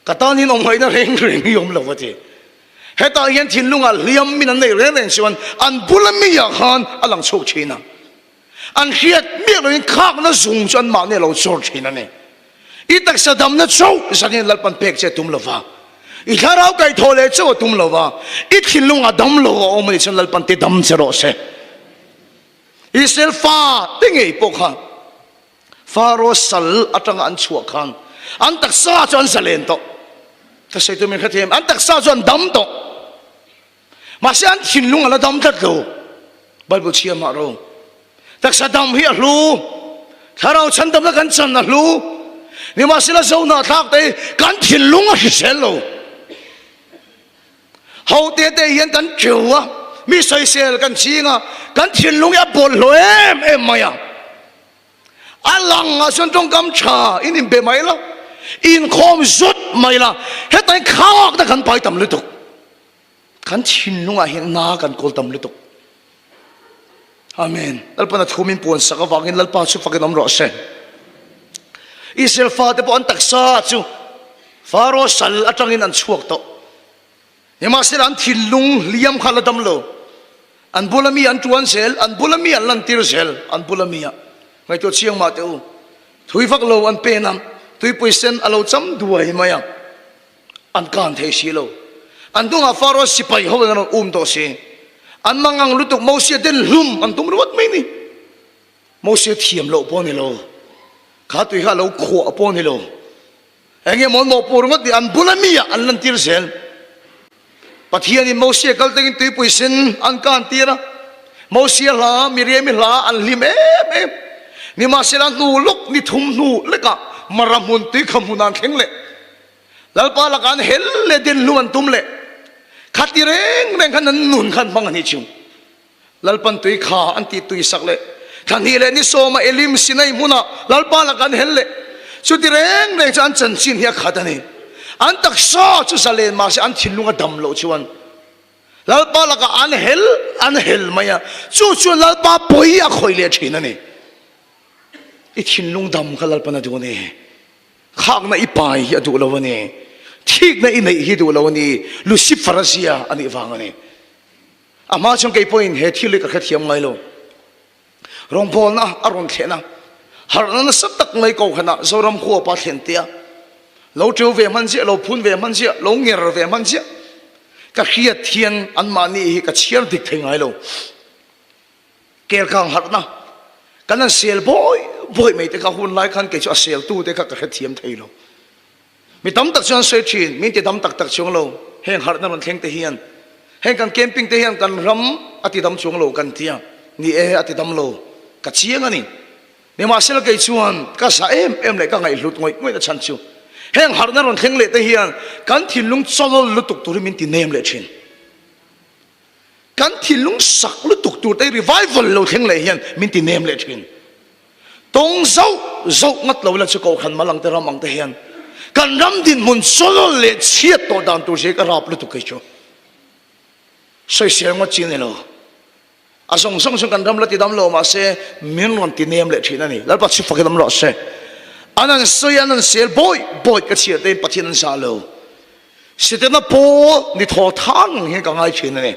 Ka tan hian awmngaihna reng reng hi awm lo a ti. Hetah hian thinlungah hliam min an neih reng reng chuan an bula miah khan a lang chhuak thin a. An hriat miah loin khakna zung chu anmahni a lo chawr thin a ni. I taksa damna chauh zanin Lalpan pek che a tum lo va, i thlarau kaihthawh leh chauh a tum lo va, i thinlung a dam lo a awm a nih chuan Lalpan ti dam che rawh se. Israel fa te ngei pawh kha Faro sal atanga an chhuah khan an taksa chu an zalen tawh. Ka sawi tur min hrethiam, an taksa chu an dam tawh. Mahse an thinlung a la dam tlat lo. Bible chhia mah ro. Taksa dam hi a hlu. Thlarau chhandamna kan chan a hlu. Nimahsela zohna thlak te kan thinlung a hrisel lo. Ho te te hian kan teu a, mi sawisel kan ching a, kan thinlung hi a bawlhhlawh em em mai a. A lang ah chuan tawngkam tha in inbe mai la, inkhawm zut mai la, hetain khakna kan pai tam lutuk. Kan thinlungah hian na kan kawl tam lutuk. Amen. Lalpan a thu min puan sak avangin Lalpa chu fakin awm rawh se. Israel fate pawh an taksa chu Faro sal atangin an chhuak tawh. Nimahsela an thinlung hliam kha la dam lo. An bula mi an tuan zel, an bula mi an lantir zel, an bula mi ah. Ngaihtuah chiang mah teh u. Thui vak lo an pen a, tuipui sen a lo cham duai mai a, an kan thei si lo. An hnungah Faro sipai ho in an rawn um tawh si. An mangang lutuk Mosia den hlum an tum ruat mai ni. Mosia thiam loh pawh a ni lo. Kha tui kha a lo khuah pawh a ni lo. Enge maw an mawhpuh ringawt ni an bula mi ah an lantir zel. Pathianin Mosia kal tangin tuipui sen an kan tir a, Mosia hla, Miriami hla an hlim em em. Nimahsela hnu lawk ni thum hnu lekah Mara hmun tuikha hmun an thleng leh. Lalpa lakah an hel leh dinhlum an tum leh. Khati reng reng khan an nun khan hmang a ni chu. Lalpan tui kha an tih tui sak leh thla hnih leh ni sawma Elim Sinai hmunah Lalpa lakah an hel leh. Chuti reng reng chu an chanchin hi a khat a ni. An taksa chu zalen mahse an thinlung a dam loh chuan Lalpa lakah an hel an hel mai a, chu chuan Lalpa pawi a khawih leh thin a ni. I thinlung dam kha Lalpan a duh a ni. Khakna i pai hi a duh lo a ni. Thikna i neih hi duh lo a ni. Lucifer a zia a nih vang a ni. A hma chuan kei pawhin he thil hi ka hrethiam ngai lo. Rawngbawlna a rawn thlen a, harhna nasa tak mai kohhranah Zoram huapa thlen tia lo teu ve hman ziah, lo phun ve hman ziah, lo nger ve hman ziah ka hriat hian anmahni hi ka chhiar dik thei ngai lo. Kelkang harhna kan han sel bawi bawi mai te kha hun lai khan kei chu a seltu te kha ka hrethiam thei lo. Mi tam tak chuan sawi thin, min ti dam tak tak chuang lo, heng harhna rawn thleng te hian, heng kan camping te hian kan ram a ti dam chuang lo kan ti a, ni e a ti dam lo, ka chiang a ni. Nimahsela kei chuan ka za em em leh ka ngaihhlut ngawih ngawih na chhan chu heng harhna rawn thleng leh te hian kan thinlung chawlawl lutuk turin min ti nem leh thin. Kan thinlung sak lutuk tur te revival lo thleng leh hian min ti nem leh thin. Tawng zauh zauh ngat lo ila chu Kohhran mal ang te ram ang te hian kan ram dinhmun chawlawl leh chhiat tawh dan tur zia ka rap lutuk kei chu. Sawisel ngawt chi a ni lo. A zawng zawng chuan kan ram la ti dam lo mahse min rawn ti nem leh thin a ni. Lalpa chu fakin awm rawh se. An an sawi an an sel bawi bawi ka chhiar te in Pathian an zah lo. Setana pawl ni thaw thang ang hian ka ngai thin a ni.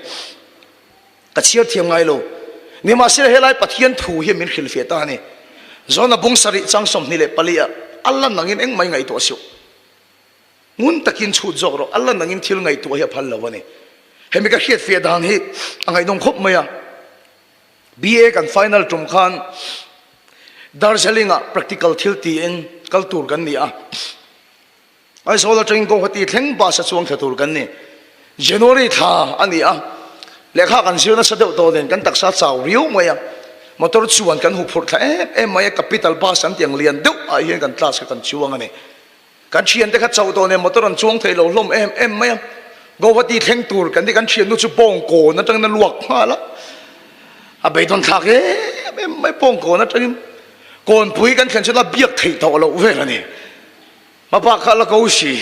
Ka chhiar thiam ngai lo. Nimahsela helai Pathian thu hian min hrilhfiah ta a ni. Zona bung sarih chang 24 ah a lan angin engmah i ngaihtuah suh. Ngun takin chhut zawk rawh, a lan angin thil ngaihtuah hi a phal lo a ni. Hemi ka hriatfiah dan hi a ngaihnawm khawp mai a. BA kan final tum khan Darjeeling ah practical thil tiin kal tur kan ni a. Aizawl atangin Guwahati thleng bus a chuang thla tur kan ni. January thla a ni a, lehkha kan zir nasa deuh tawh nen kan taksa chau riau mai a, motor chuan kan huphurh thla em em mai a, capital bus an tiang lian deuh ah hian kan class kha kan chuang a ni. Kan thiante kha chauh tawh nen motor an chuang thei lo hlawm em em mai a, Guwahati thleng tur kan ni, kan thiannu chu Bawngkawn atangin a luak nghal a, a beidawn thlak em em mai Bawngkawn atangin Kawnpui kan thlen chuan a biak theih tawh loh vel a ni. Hmabak kha la ko si,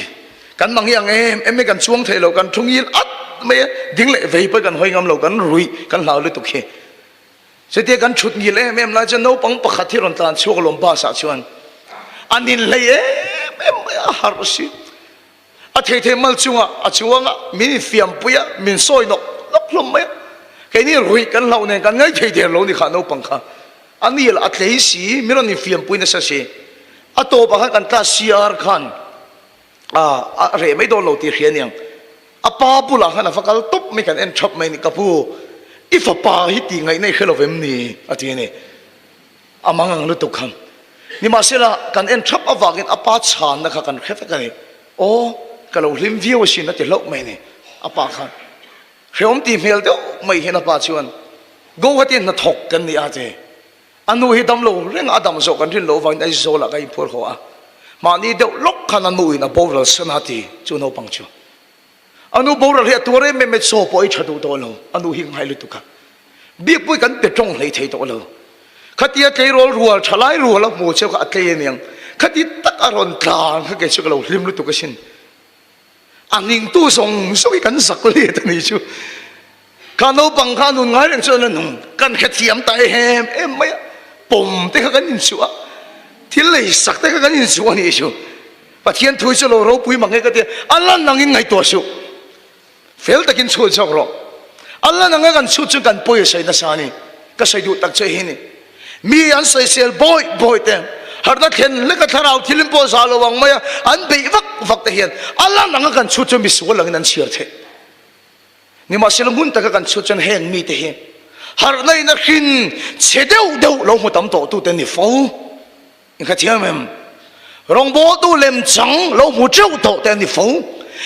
kan mang hi ang em em mai kan chuang thei lo, kan thu ngil at mai a, ding leh vei pawh kan hawi ngam lo, kan ruih kan hlau lutuk hi. Chutia kan thut ngil em em lai chuan naupang pakhat hi rawn tlan chhuak alawm bus ah chuan a nin hlei em em mai a, harh si. A thei thei mal chungah a chuang a, min infiampui a, min sawi nawk nawk hlawm mai a. Keini ruih kan hlauh nen kan ngaithei der lo ni kha naupang kha. A ni lah a tlei si, min rawn infiampui nasa si. A tawpah khan kan class CR khan a reh mai dawn lo tih hria aniang. A pa bulah khan a va kal tawp mai kan en thap mai a ni, Ka pu, i fapa hi tih ngaihna i hre lo vem ni? a ti a ni. A mang ang lutuk khan. Nimahsela, kan en thap avangin a pa chhanna kha kan hre vek a ni. Aw, ka lo hlim viau asin a ti hlauh mai a ni, a pa khan. Hrehawm tih hmel deuh mai hian a pa chuan, Guwahati hnathawk kan ni a ti. A nu hi damlo reng a dam zawh kan rin loh avangin Aizawlah ka inphur haw a. Mahni deuh lawk khan a nuin a boral san a ti chu naupang chu. A nu boral hi a tuar em em e, chaw pawh ei tha duh tawh lo, a nu hi ka ngai lutuk a. Biakpui kan pe tawng hlei thei tawh lo. Khatia tleirawl rual tha lai rual a hmu cheu kha a tlei aniang. Khati tak a rawn tlan kha kei chu ka lo hlim lutuk asin. A nghingtu zawng zawng hi kan zak let a ni chu. Kha naupang kha nun ngai reng chuan a nung kan hrethiam ta em em mai a, pawm te kha kan inchuh a, thil lei sak te kha kan inchuh a nih chu. Pathian thu hi chu lo ropui mang e ka ti a, a lan angin ngaihtuah suh. Fel takin chhut zawk rawh. A lan anga kan chhut chu kan pawi a sawi nasa a ni. Ka sawi duh tak che hi ni. Mi an sawisel bawih bawih te, harhna thlen hleka thlarau thil in pawh zah lo ang maia an beih vak vak te hian a lan anga kan chhut chu misual angin an chhiar theih. Nimahsela hmun taka kan chhut chuan heng mite hi harhna in a hrin chhe deuh deuh lo hmu tam tawh tute an ni fo. Inkhathiam em? Rawngbawltu lemchang lo hmu teuh tawh te an ni fo.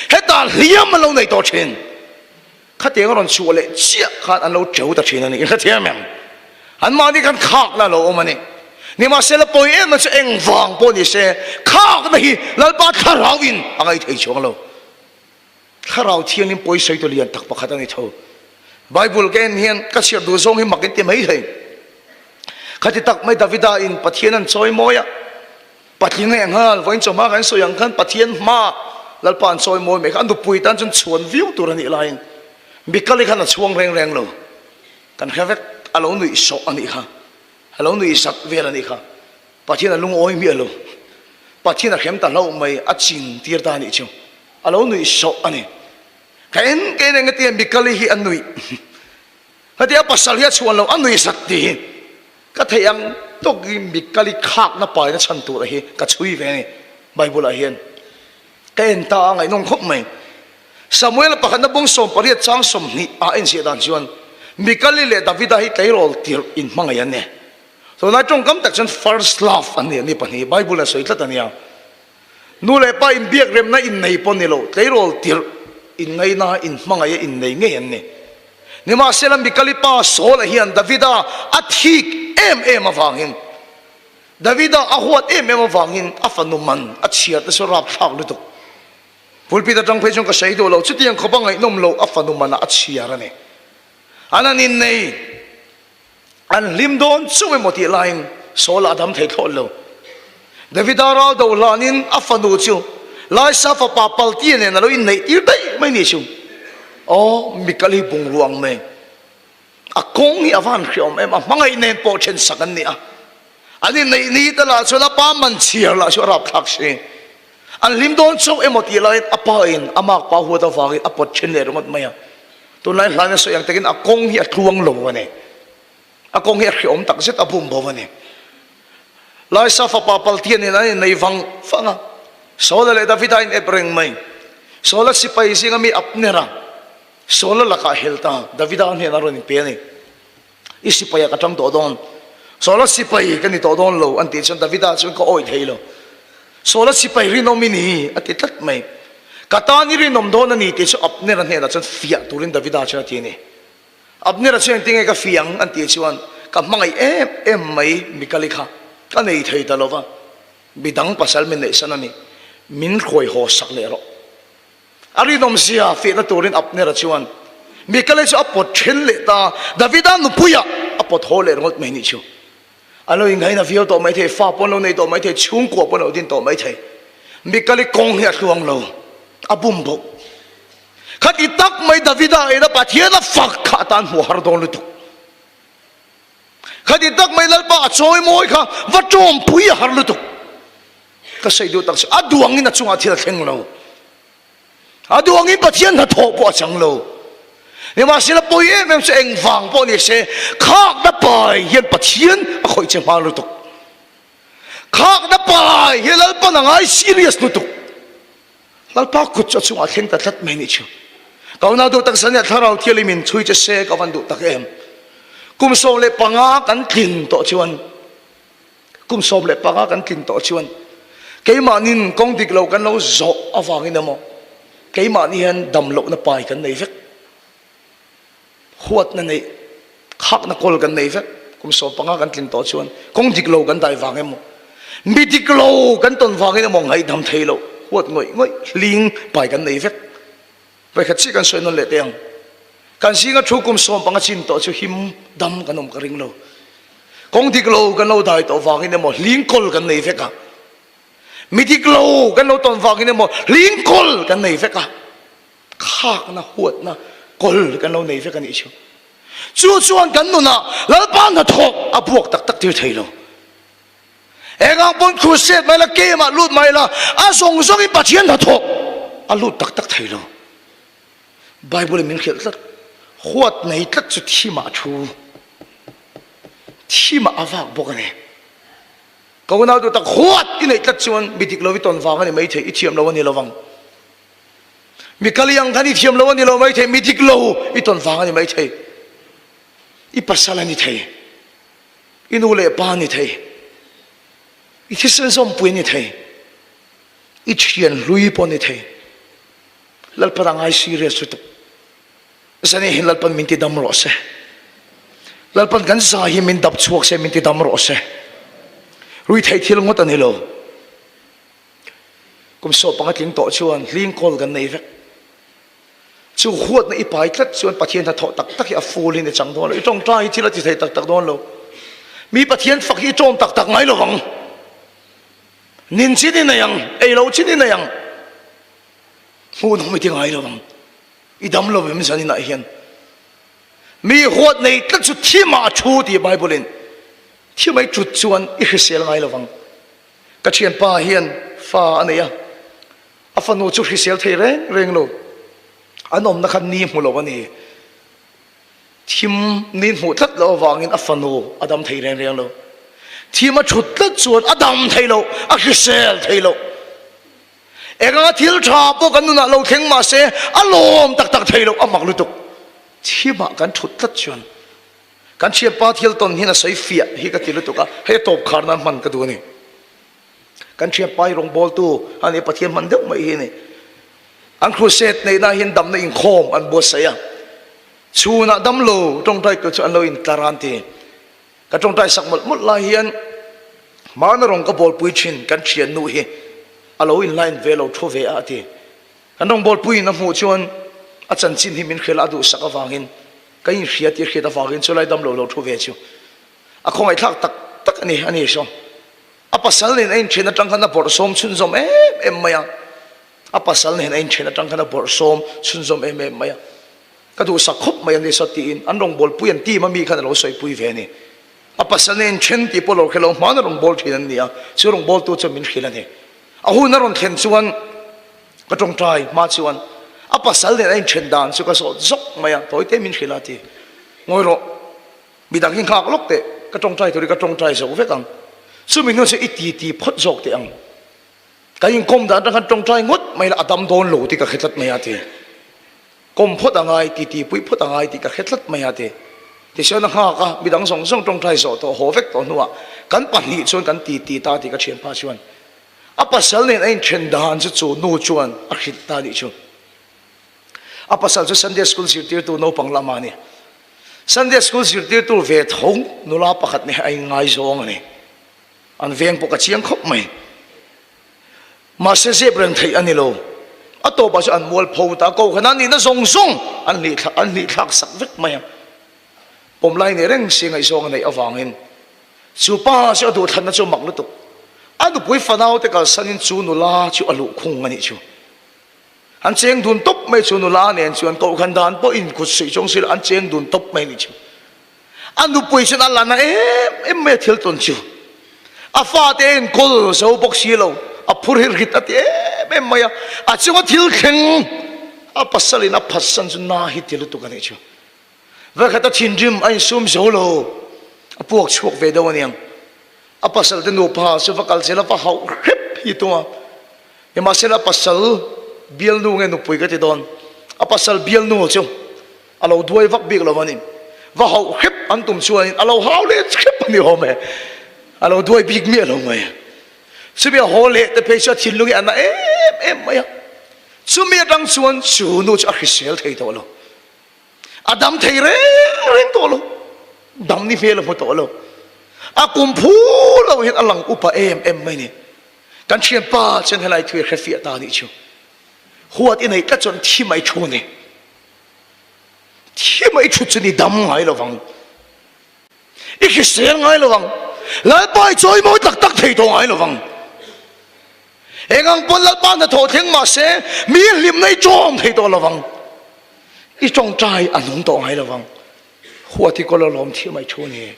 Hetah hliam an lo nei tawh thin. Khatiang a rawn chhuah leh chiah khan an lo teu ta thin a ni. Inkhathiam em? Anmahni khan khakna a lo awm a ni. Nimahsela pawi em chu engvang pawh ni se, khakna hi Lalpa thlarauin a ngaithei chuang lo. Thlarau Thianghlim pawisawitu lian tak pakhat a ni tho. Bible ka en hian ka chhiar duh zawng hi mak in ti mai thei. Khati tak mai Davida in Pathian an chawi mawi a, patling leh nghal vawiin chawhma kan sawi ang khan Pathian hma Lalpa an chawi mawi mai kha a nupui tan chuan chhuan viau tur a nih laiin Mikali khan a chhuang reng reng lo. Kan hre vek a lo nuih sawh a nih kha, a lo nuih zat vel a nih kha. Pathian a lungawi miah lo. Pathian a hrem ta hlauh mai, a chin tir ta a nih chu. A lo nuih sawh a ni. Ka en ka en eng tia Mikali hi a nuih. Hetia pasal hi a chhuan lo, a nuih zat tih hi ka theih ang tawkin Mikali khakna paina chhan tur hi ka chhui ve a ni. Bible ah hian ka en ta a, ngaihnawm khawp mai. Samuel pakhatna bung 18 chang 20 ah a inziah dan chuan Mikali leh Davida hi tleirawl tirh inhmangaih an ni. Tunlai tawngkam tak chuan first love an ni, ni pahnih Bible a sawi tlat a nia. Nu leh pa inbiak remna innei pawh ni lo, tleirawl tirh inngaina, inhmangaih a innei ngei an ni. Nimahsela Mikali pa Saul-a hian Davida a thik em em avangin, Davida a huat em em avangin a fanu man a chhiar te chu rapthlak lutuk. Pulpit atang phei chuan ka sawi duh lo, chutiang khawpa ngaihnawm lo a fanu manah a chhiar a ni. An han innei. An hlim dawn chauh emaw tih laiin Saul-a a dam thei thlawt lo. Davida ral do hlanin a fanu chu Laisa fapa Paltia nen a lo inneih tir daih mai ni chu. Aw, Mikal hi bungrua ang mai. A kawng hi a van hriawm em, a hmangaih nen pawh then sak an ni a. An inneih ni te lah chuan a pa man chhiar lah chu a rapthlak si. An hlim dawn chauh emaw tih laiin a pa in a makpa huat avangin a pawt then leh ringawt mai a. Tunlai hlain a sawi ang takin a kawng hi a tluang lo a ni. A kawng hi a hriawm tak zet a bum bo a ni. Laisa fapa Paltia nen an innei vang vang a. Saula leh Davida in ep reng mai. Saula sipai zinga mi Abnera Saula lakah hel ta Davida hnenah a rawn inpe a ni. I sipai ah ka tang tawh dawn. Saula sipai ka ni tawh dawn lo an tih chuan Davida chuan ka awih thei lo. Saula sipai rinawm i ni a ti tlat mai. Ka tan i rinawm dawn a ni tih chu Abnera hnenah chuan fiah turin Davida chuan a ti a ni. Abnera chuan engtin nge ka fiah ang an tih chuan ka hmangaih em em mai Mikali kha ka nei thei ta lo va, midang pasal min neihsan a ni, min hruai haw sak leh rawh. A rinawmzia fiahna turin Abnera chuan Mikale chu a pawt then leh ta, Davida nupuiah a pawt haw leh ringawt mai nih chu. A lo innghaina viau tawh mai thei, fa pawh an lo nei tawh mai thei, chhungkua pawh an lo din tawh mai thei. Mikale kawng hi a tluang lo, a bum bawk. Khati tak mai Davida ina Pathian a fak kha a tan hmuh har dawn lutuk. Khati tak mai Lalpa a chawi mawi kha va tawmpui a har lutuk. Ka sawi duh tak chu a duangin a chungah thil a thleng lo. A duangin Pathian hnathawh pawh a chang lo. Nimahsela pawi em em chu engvang pawh ni se khakna pai hian Pathian a khawih che hma lutuk. Khakna pai hi Lalpan a ngai serious lutuk. Lalpa kut chu a chungah thleng ta tlat mai nih chu. Ka unau duh tak zania thlarau thialim in chhui che se ka van duh tak em. Kum 15 kan tlin tawh chuan kum 15 kan tlin tawh chuan keimahnin kawng dik lo kan lo zawh avangin emaw keimahni hian dam lohna pai kan nei vek. Huatna neih, khakna kawl kan nei vek, kum 15 kan tlin tawh chuan kawng dik lo kan dai vang emaw, mi dik lo kan tawn vangin emaw ngaihdam thei lo, huat ngawih ngawih hling pai kan nei vek. Vawikhat chiah kan sawi nawn leh teh ang. Kan zinga thu kum 15 chin tawh chu him dam kan awm ka ring lo. Kawng dik lo kan lo dai tawh vangin emaw hling kawl kan nei vek a. Mi dik lo kan lo tawn vangin emaw hling kawl kan nei vek a. Khakna, huatna kawl kan lo nei vek a nih chu. Chu chuan kan nunah Lalpa hnathawk a buak tak tak tir thei lo. Engang pawn crusade mai la, game ah lut mai la, a zawng zawngin Pathian hnathawk a lut tak tak thei lo. Bible in min hrilh tlat, huat nei tlat chu thimah a thu, thimah a vak bawk a ni. Ka unau duh tak, huat i neih tlat chuan mi dik lo i tawn vang a ni maithei, i thiam lo a ni lo vang. Mi kal i ang khan i thiam lo a ni lo maithei, mi dik lo i tawn vang a ni maithei. I pasal a ni thei, i nu leh pa a ni thei, i thisen zawmpui a ni thei, i thian hlui pawh a ni thei. Lalpan a ngai serious lutuk. Zani hi Lalpan min ti dam rawh se. Lalpan kan za hi min dap chhuak se, min ti dam rawh se. Rui theih thil ngawt a ni lo. Kum sawh panga tling tawh chuan hling kawl kan nei vek. Chu huatna i pai tlat chuan Pathian hnathawh tak tak hi a full in i chang dawn lo. I tawngtai hi thil a ti thei tak tak dawn lo. Mi Pathian fak hi i tawm tak tak ngai lo vang. Nin chin i nei ang, ei lo chin i nei ang. Hmuhnawm i ti ngai lo ang. I dam lo em zan inah hian. Mi huat nei tlat chu thimah a thu tih Bible in. Thimah i thut chuan i hrisel ngai lo ang. Ka thianpa hian fa a nei a, a fanu chu hrisel thei reng reng lo. An awmna kha ni hmu lo a ni. Thim ni hmuh tlat loh avangin a fanu a dam thei reng reng lo. Thim a thut tlat chuan a dam thei lo, a hrisel thei lo. Enganga thil tha pawh kan nunah lo thleng mah se a lawm tak tak thei lo, a mak lutuk. Thimah kan thut tlat chuan kan thianpa thil tawn hian a sawi fiah hi ka ti lutuk a, hei a tawp khar nan hman ka duh a ni. Kan thianpa hi rawngbawltu a ni, Pathian hman deuh mai hi a ni. An crusade neihna hian damna inkhawm an buatsaih a, chhunah damlo tawngtai tur chu an lo intlar a an ti. Ka tawngtai sak mawlh mawlh lai hian hmana rawng ka bawlpui thin kan thian nu hi a lo in line ve lo thu ve a a ti. Kan rawng bawlpui in a hmuh chuan a chanchin hi min hrilh a duhsak avangin ka inhria tih a hriat avangin chulai damlo lo thu ve chu a khawngaihthlak tak tak a ni a ni saw. A pasal nen a inthen atang khan a bawrhsawm chhunzawm em em mai a. A pasal nen a inthen atang khan a bawrhsawm chhunzawm em em mai a. Ka duhsak khawp mai a ni saw tiin an rawngbawlpui an team a mi khan a lo sawipui ve a ni. A pasal nen inthen tih pawh lo hre lo hmaan a rawngbâwl thin an ni a, chu rawngbâwltu chuan min hrilh a ni. A hun a rawn thlen chuan ka tawngtai hma chuan a pasal nen a inthen dan chu ka zawt zawk mai a, tawite min hrilh a ti. Ngawi rawh, midang hi nghak lawk teh, ka tawngtai tur hi ka tawngtai zo vek ang. Chumi hnu chu i titi phawt zawk teh ang. Kan inkawm dan atang khan tawngtai ngawt mai la a dam dawn lo tih ka hre tlat mai a ti. Kawm phawt a ngai, titi pui phawt a ngai tih ka hre tlat mai a ti. Tichuan a nghak a, midang zawng zawng tawngtai zawh tawh haw vek tawh hnuah kan pahnih chuan kan titi ta tih ka thianpa chuan a pasal nen a inthen dan chu chu nu chuan a hrilh ta nih chu. A pasal chu Sunday school zirtirtu naupang lama a ni. Sunday school zirtirtu ve tho nula pakhat nih a inngaizawng a ni. An veng pawh ka chiang khawp mai. Mahse zep reng theih a ni lo. A tawpah chuan an mualpho ta. Kohhran a nihna zawng zawng an an hlihthlak sak vek mai a. Pawmlai nei reng si ngaihzawng a neih avangin chu pa chu a duhthlanna chu a mak lutuk. A nupui fanau te kalsanin chu nula chu a luhkhung a nih chu. An cheng dun tawp mai chu nula nen chuan kohhran dan pawh inkut suih chung silo an cheng dun tawp mai a nih chu. A nupui chuan a la na em em mai a thil tawn chu. A fate a enkawl zo bawk si lo, a phur hi rit a ti em em mai a. A chunga thil thleng a pasalin a phatsan chu na hi ti lutuk a nih chu. Vekhat a thinrim a insum zo lo, a puak chhuak ve deuh aniang. A pasal te nupa chu va kal zel a va hauh hrep hi tung a. Nimahsela pasal bialnu nge nupui ka ti dawn, a pasal bialnu chu a lo duai vak bik lo a ni. Va hauh hrep an tum chuanin a lo hau leh hrep a ni awm e. A lo duai bik miah lo mai. Chumi a haw leh te phei chu a thinlung hi a na em em mai a. Chumi atang chuan chu nu chu a hrisel thei tawh lo. A dam thei reng reng tawh lo. Dam ni hmel a hmu tawh lo. A kum phu lo hian a lang upa em em mai ni. Kan thianpa chuan helai thu hi a hrefiah ta a nih chu. Huat i neih tlat chuan thi mai thu a ni. Thi mai thu chu ni dam ngai lo vang. I hrisel ngai lo vang. Lalpa i chawi mawi tak tak thei tawh ngai lo vang. Eng ang pawn Lalpa hnathawh thleng mah se mi hlimna i tawng thei tawh lo vang. I tawngtai a nung tawh ngai lo vang. Huat hi kawl alawm thi mai thu a ni.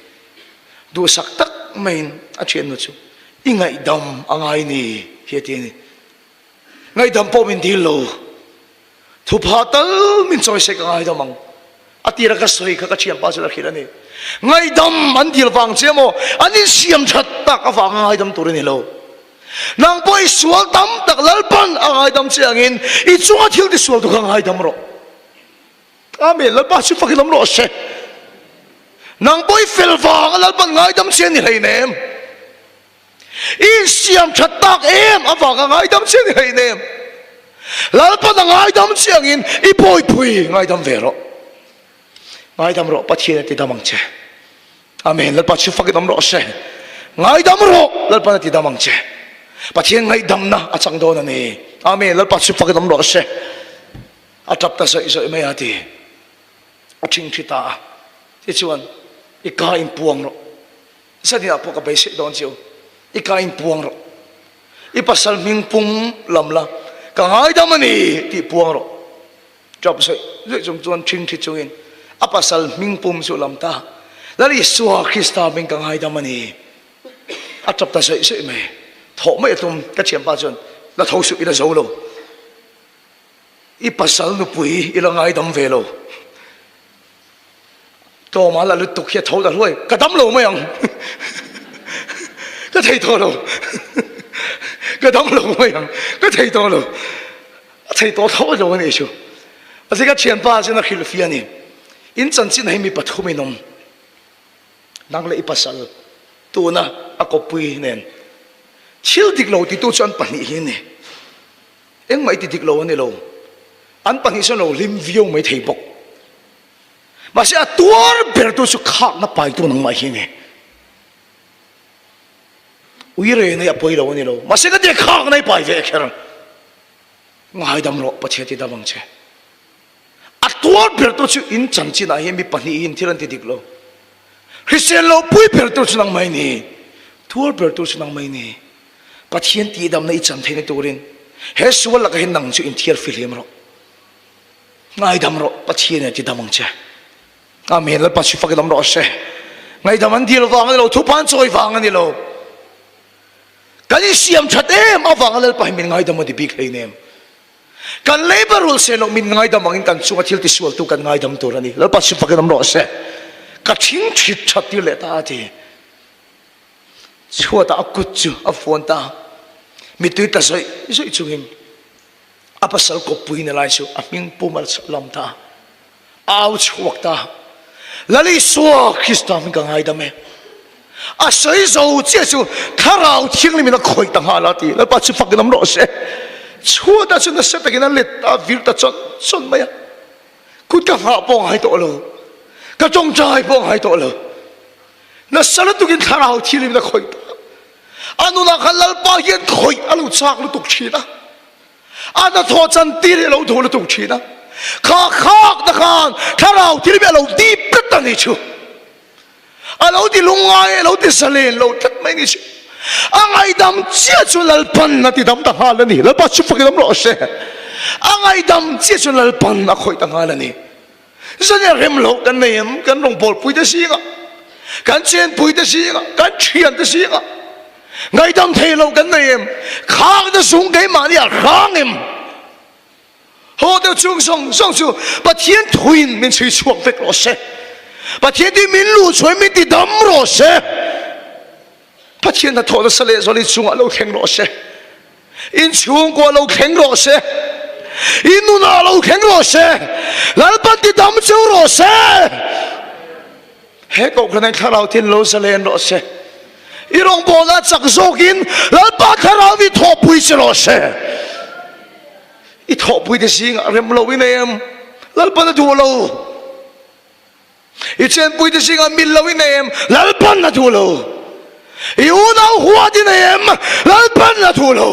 Duhsak tak maiin a thiannu chu i ngaihdam a ngai ni hi a ti a ni. Ngaihdam pawh min dil lo. Thupha tal min chawi se ka ngaidam ang. A tira ka sawi kha ka thianpa chu la hrilh a ni. Ngaidam an dil vang che maw? An insiam that tak avanga ngaidam tur a ni lo. Nang pawh i sual tam tak Lalpan a ngaidam che angin i chunga thil tisual tu kha ngaidam rawh. Amen. Lalpa chu fakin awm rawh se. Nang pawh i fel vanga Lalpan ngaidam che a ni hleinem. I insiam that tak em avanga ngaidam che ni hleinem. Lalpan a ngaidam che angin i bawipui ngaidam ve rawh. Ngaidam rawh Pathian a ti dam ang che. Amen. Lalpa chu fakin awm rawh se. Ngaidam rawh Lalpan a ti dam ang che. Pathian ngaihdamna a chang dawn a ni. Amen. Lalpa chu fakin awm rawh se. A tap ta zawih zawih mai a ti. A thingthi ta a. Tichuan i ka in puang rawh. Zaninah pawh ka beisei dawn che u, i ka inpuang rawh, i pasal hming pum lam la, ka ngaidam a ni tih puang rawh. Ṭap zawih zawih chung chuan ṭhingṭhi chungin a pasal hming pum chu lam ta, Lal Isua Krista hming ka ngaidam a ni. A ṭap ta zawih zawih mai. Thawh mai a tum, ka thianpa chuan, La tho suh, i la zo lo. I pasal nupui i la ngaidam ve lo. Tlawma la lutuk hi a tho ta hluai, ka dam lo mai ang, ka thei tawh lo, ka dam lo mai ang, ka thei tawh lo, a thei tawh tho lo a nih chu. Mahse ka thianpa chuan a hrilh fi a ni, in chanchin hi mi pathum in awm, nang leh i pasal tuna a kawppui nen thil dik lo titu chu an pahnih hi a ni. Engmah i ti dik lo a ni lo. An pahnih chuan lo hlim viau mai thei bawk. Mahse a tuar bertu chu khakna paitu nangmah hi a ni. Ui rena i a pawi lo a ni lo. Mahse ka tia khakna i pai ve kher. Ngaidam rawh, Pathian ti dam ang che. A tuar bertu chu in chanchinah hian mi pahnih hian thil an ti dik lo. Hrisel lo pui bertu chu nangmah i ni. Tuar bertu chu nangmah i ni. Pathian tihdamna i chan theihna turin he sual lakah hian nang chu inthiar fihlim rawh. Ngaidam rawh, Pathian in a tidam ang che. Amen. Lalpa chu fakin awm rawh se. Ngaidam an dil vang a ni lo, thupa an chawi vang a ni lo. Kan insiam that em avanga Lalpa hi min ngaidam a ti bik hleinem. Kan leiba rul se loh min ngaidam angin kan chunga thil tisualtu kan ngaidam tur a ni. Lalpa chu fakin awm rawh se. Ka thing thit that tir leh ta a ti. Chhuatah a kut chu a vuan ta a, mittui tla zawih zawih chungin a pasal kawppui na lai chu a hming pum a lam ta a, a au chhuak ta a, Lal Isua Krista hming ka ngaidam e. A sawi zo chiah chu Thlarau Thianghlimin a khawih ta nghal a ti. Lalpa chu fakin awm rawh se. Chhuatah chuan nasa takin a let a, vir ta chawn chawn mai a. Kut ka nghah pawh a ngai tawh lo, ka tawngtai pawh a ngai tawh lo. Nasa lutukin thlarau thilim a khawih ta. A nunah khan Lalpa hian khawih a lo chak lutuk thin a. A hnathawh chantir hi a lo duh lutuk thin a. Kha khakna khan thlarau thilim hi a lo dip tlat a ni chu. A lo ti lungngai, a lo ti zalen lo tlat mai ni chu. A ngaihdam chiah chu Lalpan a ti dam ta nghal a ni. Lalpa chu fakin awm rawh se. A ngaihdam chiah chu Lalpan a khawih ta nghal a ni. Zan rem loh kan nei em? Kan rawngbawlpui te zingah, kan chenpui te zingah, kan thian te zingah ngaihdam thei loh kan nei em? Khakna zung keimahni a hrang em? Haw deuh chung zawng zawng chu Pathian thuin min chhui chhuak vek rawh se. Pathian tih min luh chuan min ti dam rawh se. Pathian hnathawh nasa leh zual inchungah lo thleng rawh se. Inchhungkua lo thleng rawh se. In nunah lo thleng rawh se. Lalpan ti dam cheu rawh se. He kohhran hian thlarau thil lo zalen rawh se. I rawngbawlna chak zawkin Lalpa thlarau hi thawhpui che rawh se. I thawhpui te zingah rem lo i nei em? Lalpan a duh lo. I chenpui te zingah mil lo i nei em? Lalpan a duh lo. I unau huat i nei em? Lalpan a duh lo.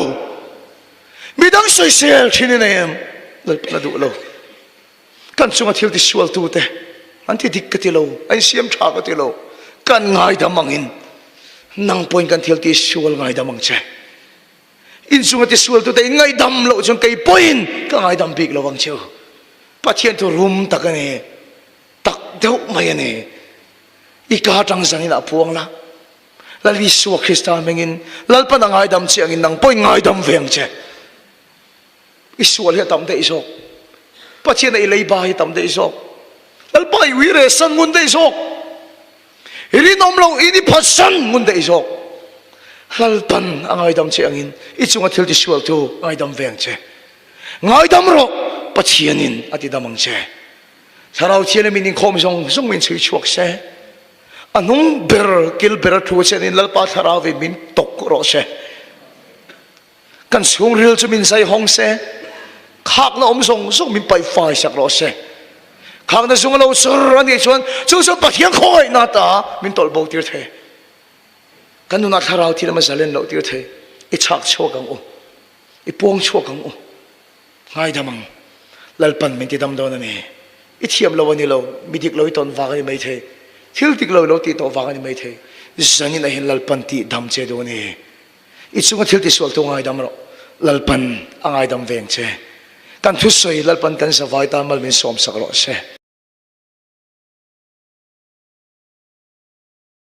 Midang sawisel thin i nei em? Lalpan a duh lo. Kan chunga thil tisualtu te an ti dik ka ti lo, an siam tha ka ti lo. Kan ngaidam angin nang pawhin kan thil tisual ngaidam ang che. In chunga tisualtu te in ngaihdam loh chuan kei pawhin ka ngaidam bik lo ang che u. Pathian thu rum tak a ni, tak deuh mai a ni. I ka atang zanin ah puang la, Lal Isua Krista hmingin Lalpan a ngaidam che angin nang pawhin ngaidam ve ang che. I sual hi a tam daih zawk. Pathian a i leiba hi tam daih zawk. Lalpa i ui reh san ngun daih zawk. I rinawm lo in i phatsan ngun daih zawk. Lalpan a ngaidam che angin i chunga thil tisualtu ngaidam ve ang che. Ngaidam rawh, Pathianin a tidam ang che. Thlarau thian min inkhawm zawng zawng min chhui chhuak se. A hnung ber kil ber a thu chenin Lalpa Thlarauin min tawk rawh se. Kan chhungril chu min zai hawng se. Khakna awm zawng zawng min paih fai sak rawh se. Khakna zung a lo chur a nih chuan chu chuan Pathian khawngaihna ta min tawlh bo tir thei. Kan nunah Thlarau thil a zalen loh tir thei. I chhak chhuak ang u. I puang chhuak ang u. Ngaidam ang. Lalpan min ti dam dawn a ni. I thiam lo a ni lo, mi dik lo i tawn vang a ni maithei. Thil dik lo i lo tih tawh vang a ni maithei. Zanin ah hian Lalpan tih dam che duh a ni. I chunga thil tisual tu ngaidam rawh. Lalpan a ngaidam veng che. Kan thusawi Lalpan kan zavai tan mal min sawmsak rawh se.